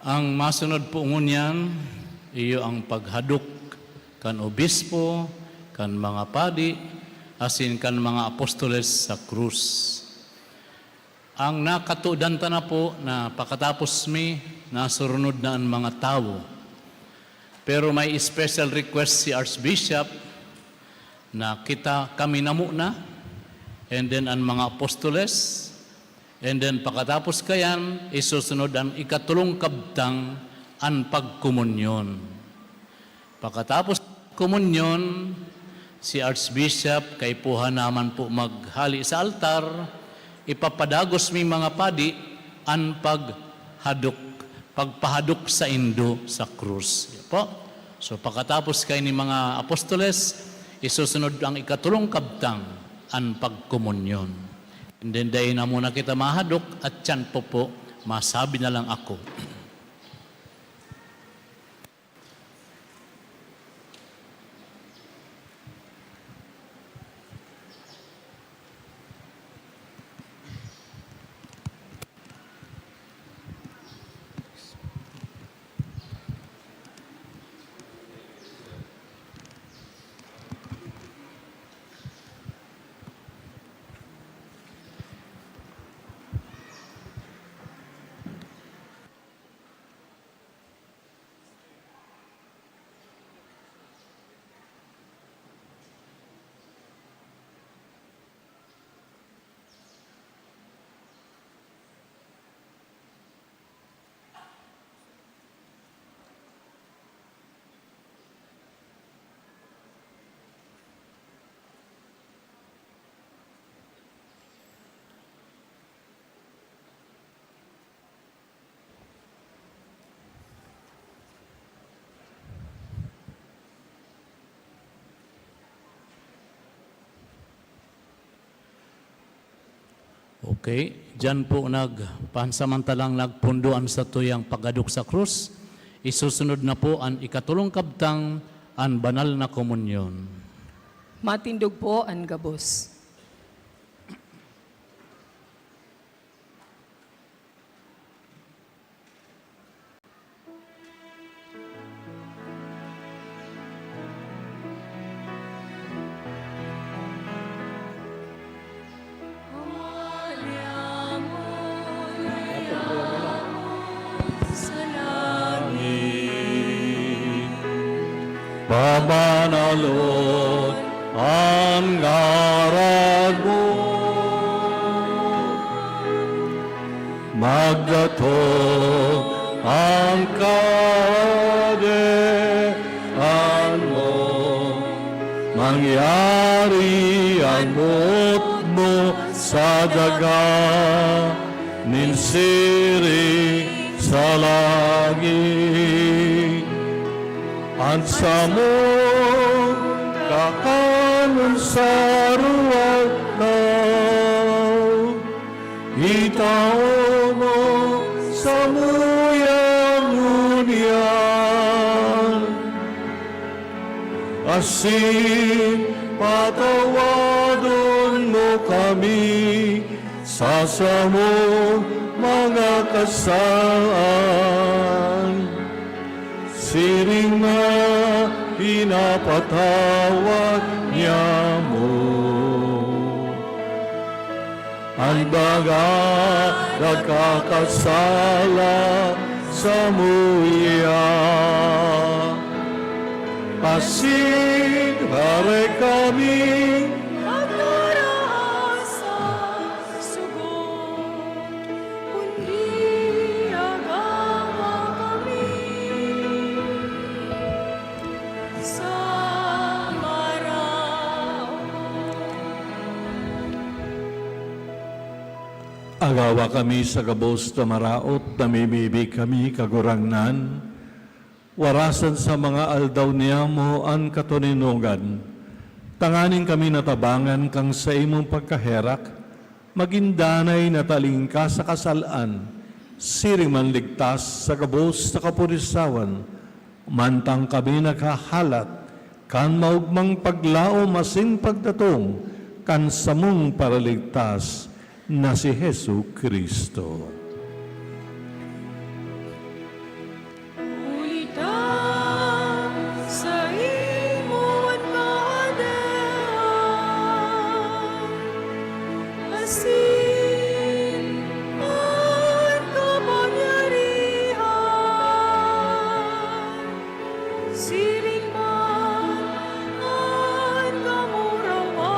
Ang masunod po ngunyan, iyo ang paghadok kan obispo, kan mga padi, asin kan mga apostoles sa krus. Ang nakatodan ta na po na pakatapos mi, nasurunod na an mga tawo. Pero may special request si Archbishop na kita, kami na muna, and then an mga apostoles, and then pakatapos kayan, isusunod an ikatolong kabtang, an pagkomunyon. Pakatapos komunyon, si Archbishop kaipuhan na man po maghale sa altar, ipapadagos mi mga padi an paghadok, pagpahadok saindo sa krus. Yan po. So, pakatapos kaini mga apostoles, isusunod ang ikatolong kabtang, an pagkomunyon. And then, dai na muna kita mahadok at tiyan po po, masabi na lang ako. Okay, diyan po nag-, pansamantalang nagpundo an satuyang paghadok sa krus. Isusunod na po an ikatolong kabtang, an banal na komunyon. Matindog po an gabos. Pabanalon an ngaran mo. Magdatong an Kahadean mo, mangyari an boot mo sa daga nin siring sa langit. An samong kakanon sa aroaldaw, itao mo samuya ngunyan, asin patawadon mo kami sa samong mga kasalan, siring na pinapatawad niamo an mga nagkakasala samuya. Asin hare kami magdara sa sugot, kundi agawa kami sa maraot. Agawa kami sa gabos na maraot, namimibi kami, Kagurangnan, Warasan sa mga aldaw niyamo an katoninongan, tanganing kami natabangan kan saimong pagkaherak, magin danay na talingkas sa kasal-an, siring man ligtas sa gabos na kapurisawan, mantang kami naghahalat kan maogmang paglaom asin pagdatong kan samong Paraligtas na si Jesu-Cristo. Huli ta saimo an kahadean, asin an kapangyarihan, siring man an kamurawayan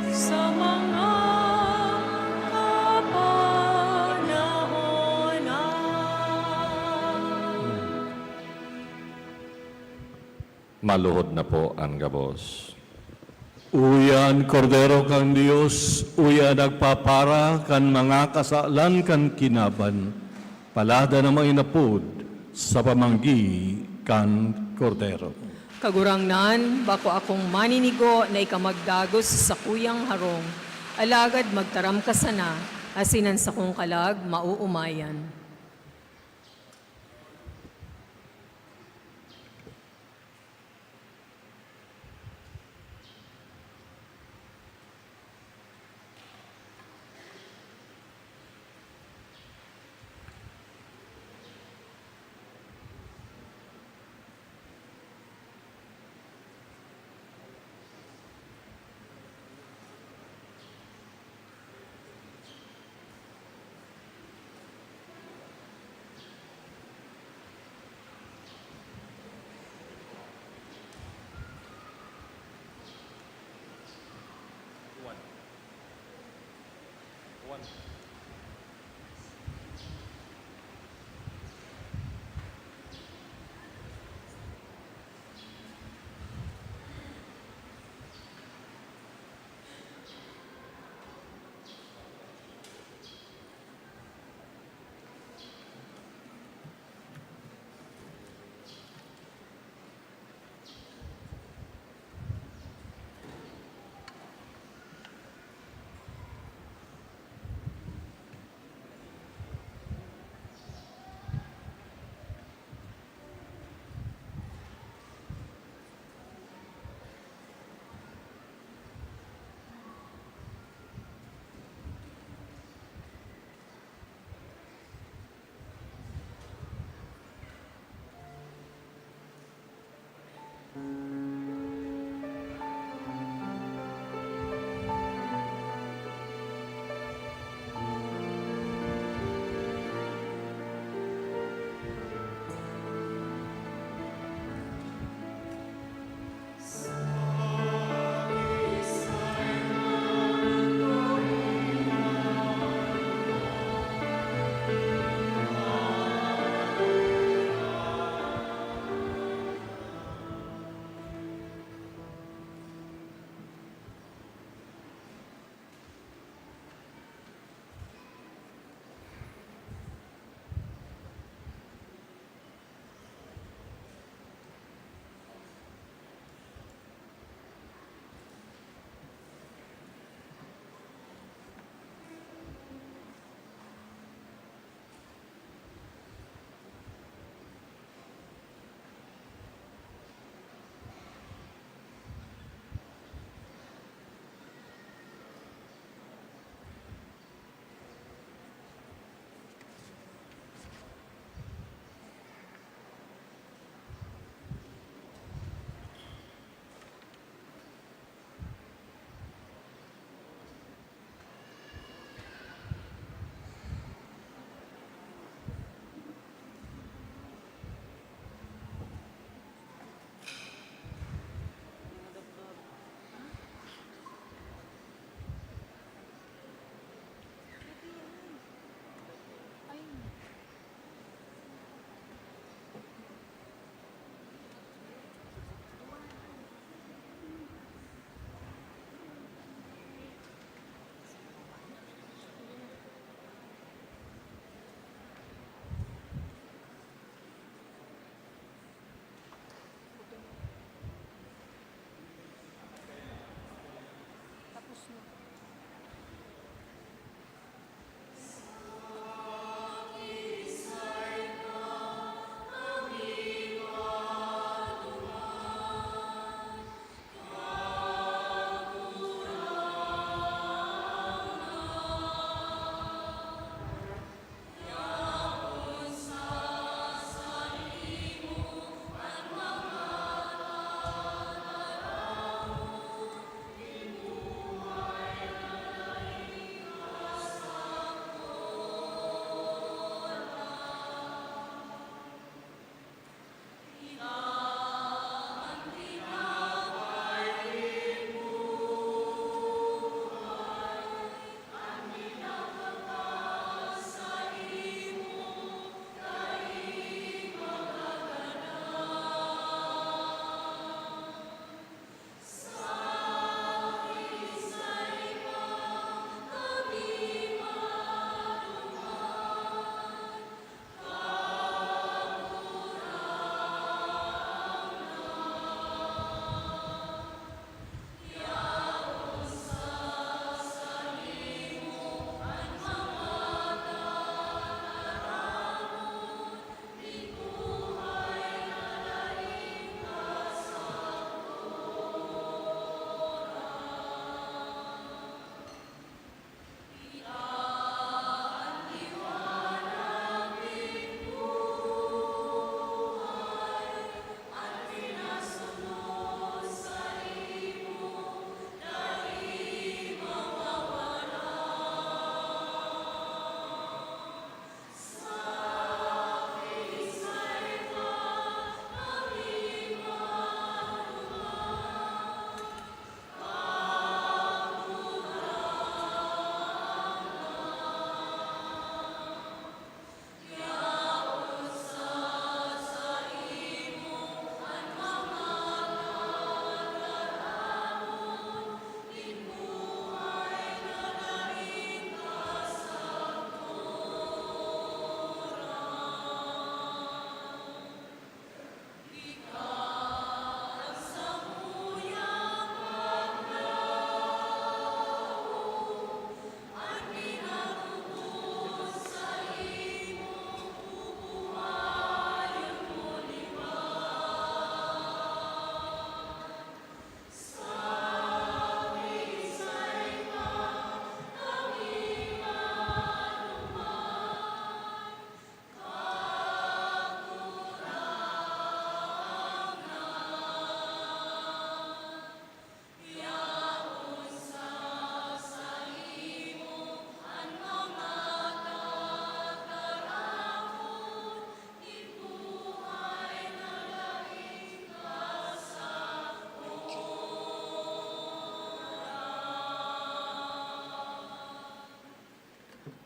sa mga kapanahonan. Maluhod na po an gabos. Uya an Kordero kan Dios, uya an nagpapara kan mga kasalan kan kinaban. Palada na mainapod sa pamanggi kan Kordero. Kagurangnan, bako akong maninigo na ika magdagos sa sakuyang harong, alagad magtaram ka sana, asin an sakong kalag maoomayan.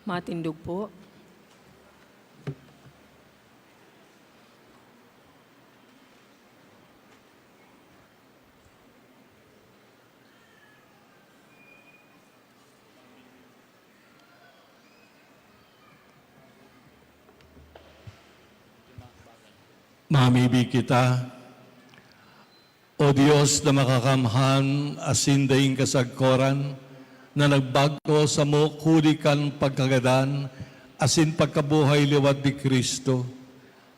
Matindog po. Mamibi kita. O Dios na makakamhan asin daing kasagkoran, na nagbagko samo huli kan pagkagadan asin pagkabuhay liwat ni Cristo,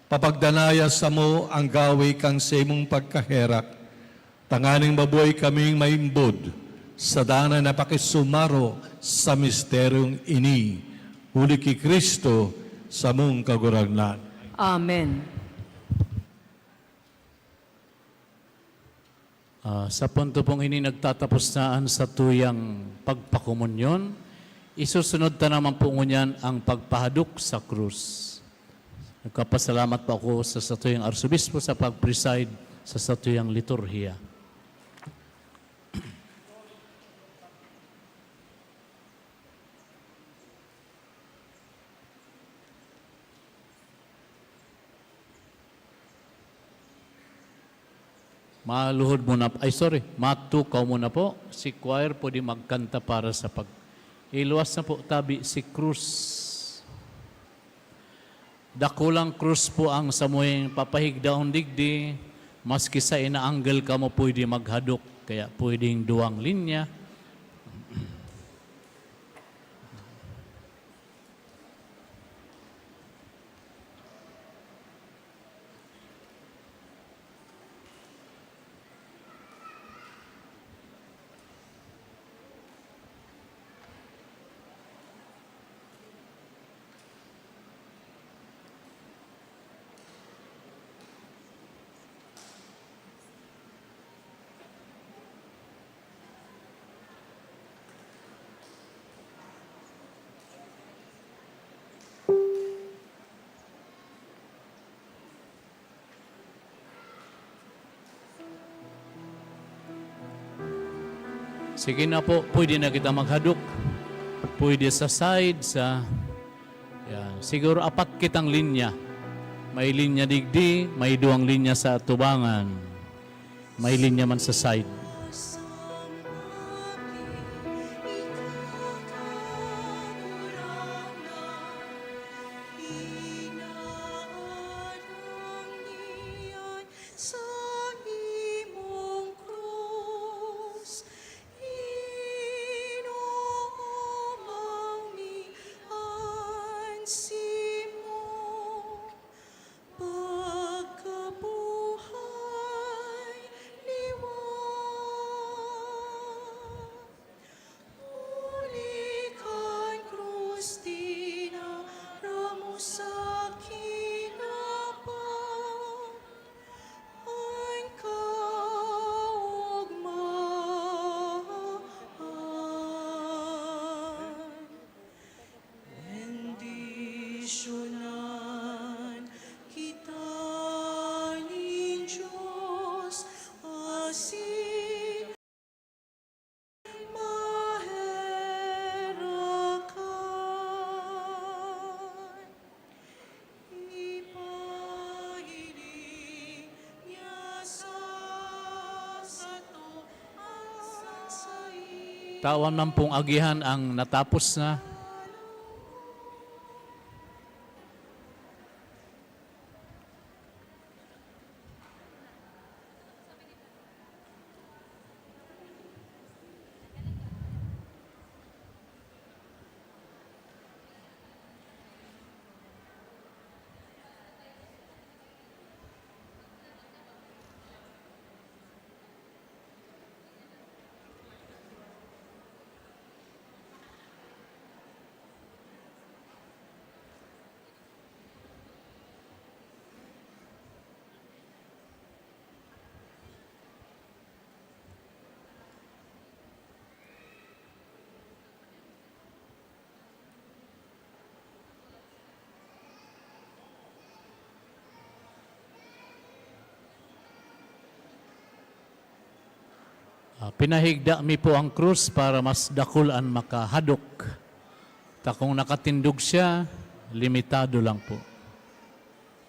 papagdanaya samo an gawe kan saimong pagkaherak, tanganing mabuhay kaming maimbod sa danay na pakisumaro sa misteryong ini, huli ki Cristo, samong Kagurangnan. Amen. Ah, sa punto pong ini nagtatapos na an satuyang pagpakomunyon. Isusunod ta naman po ngunyan ang pagpahadok sa krus. Nagpapasalamat po ako sa satuyang arsobispo sa pag-preside sa satuyang liturhiya. Maluhod muna, ay, sorry, matukaw muna po. Si choir pwede magkanta para sa pag-, iluwas na po tabi si krus. Dakulang krus po ang samuyang papahigdaon digdi, maski sa inaanggel kamo pwede maghadok, kaya pwedeng duwang linya. Sige na po, pwede na kita maghadok. Pwede sa side, sa, yan. Siguro apat kitang linya. May linya digdi, may duwang linya sa atubangan. May linya man sa side. Sa imong krus, inoomang mi an simo pagkabuhay liwat. Huli kan krus, dinara mo sa kinapag-, an kaogmahan. Bendisyonan kita nin Dios, asin maherakan. Ipahiling niya sa sato an saiyang Tawan man pong agihan ang natapos na. Ah, pinahigda mi po ang krus para mas dakul an makahadok. Ta kung nakatindog siya, limitado lang po.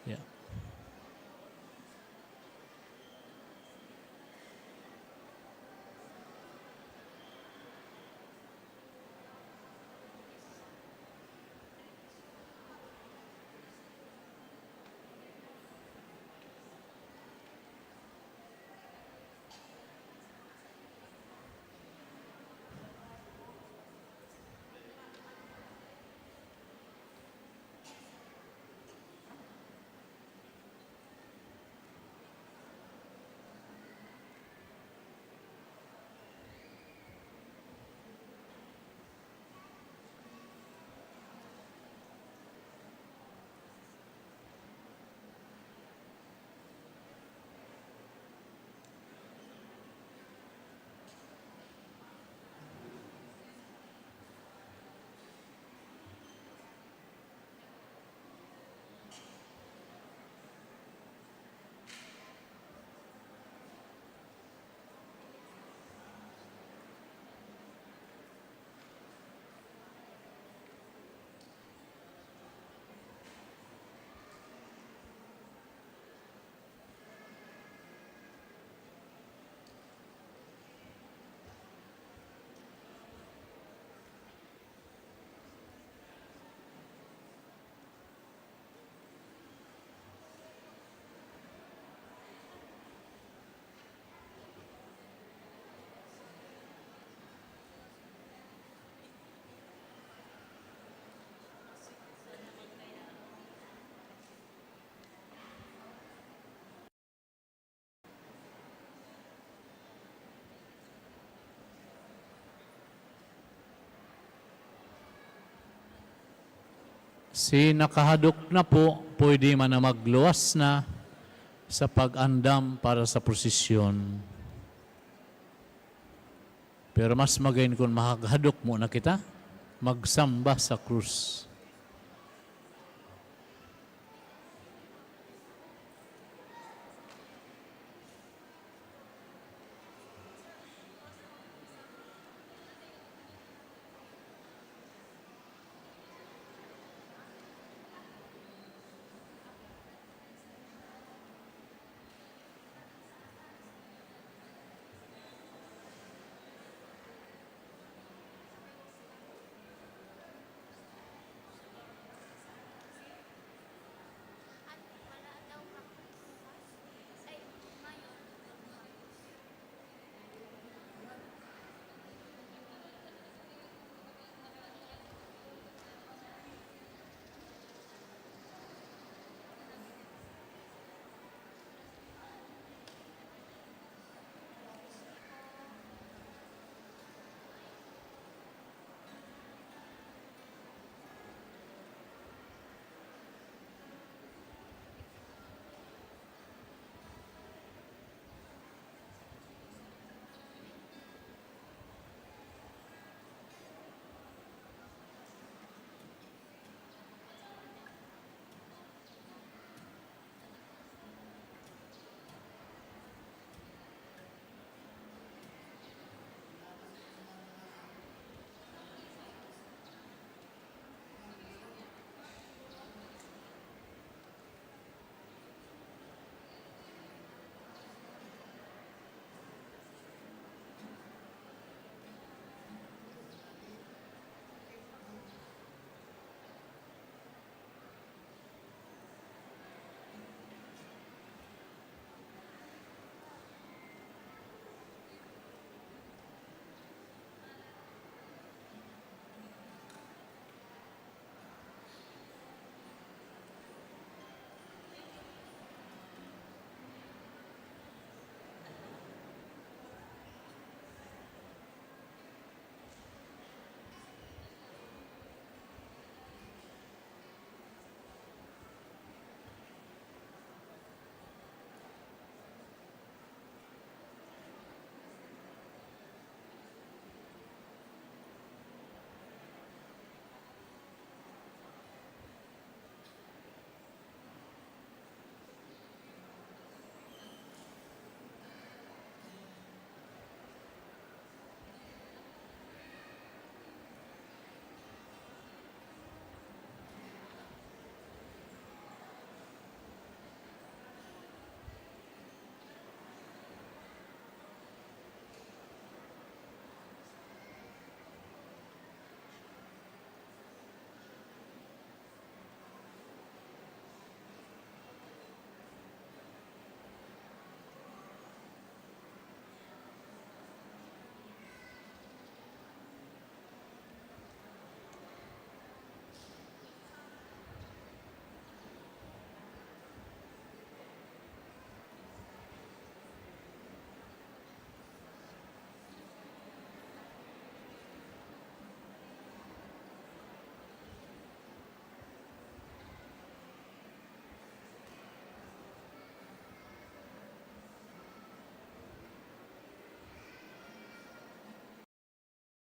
Yeah. Si nakahadok na po, pwede man na magluwas na sa pag-andam para sa prosesyon. Pero mas magayon kun maghadok muna kita, magsamba sa krus.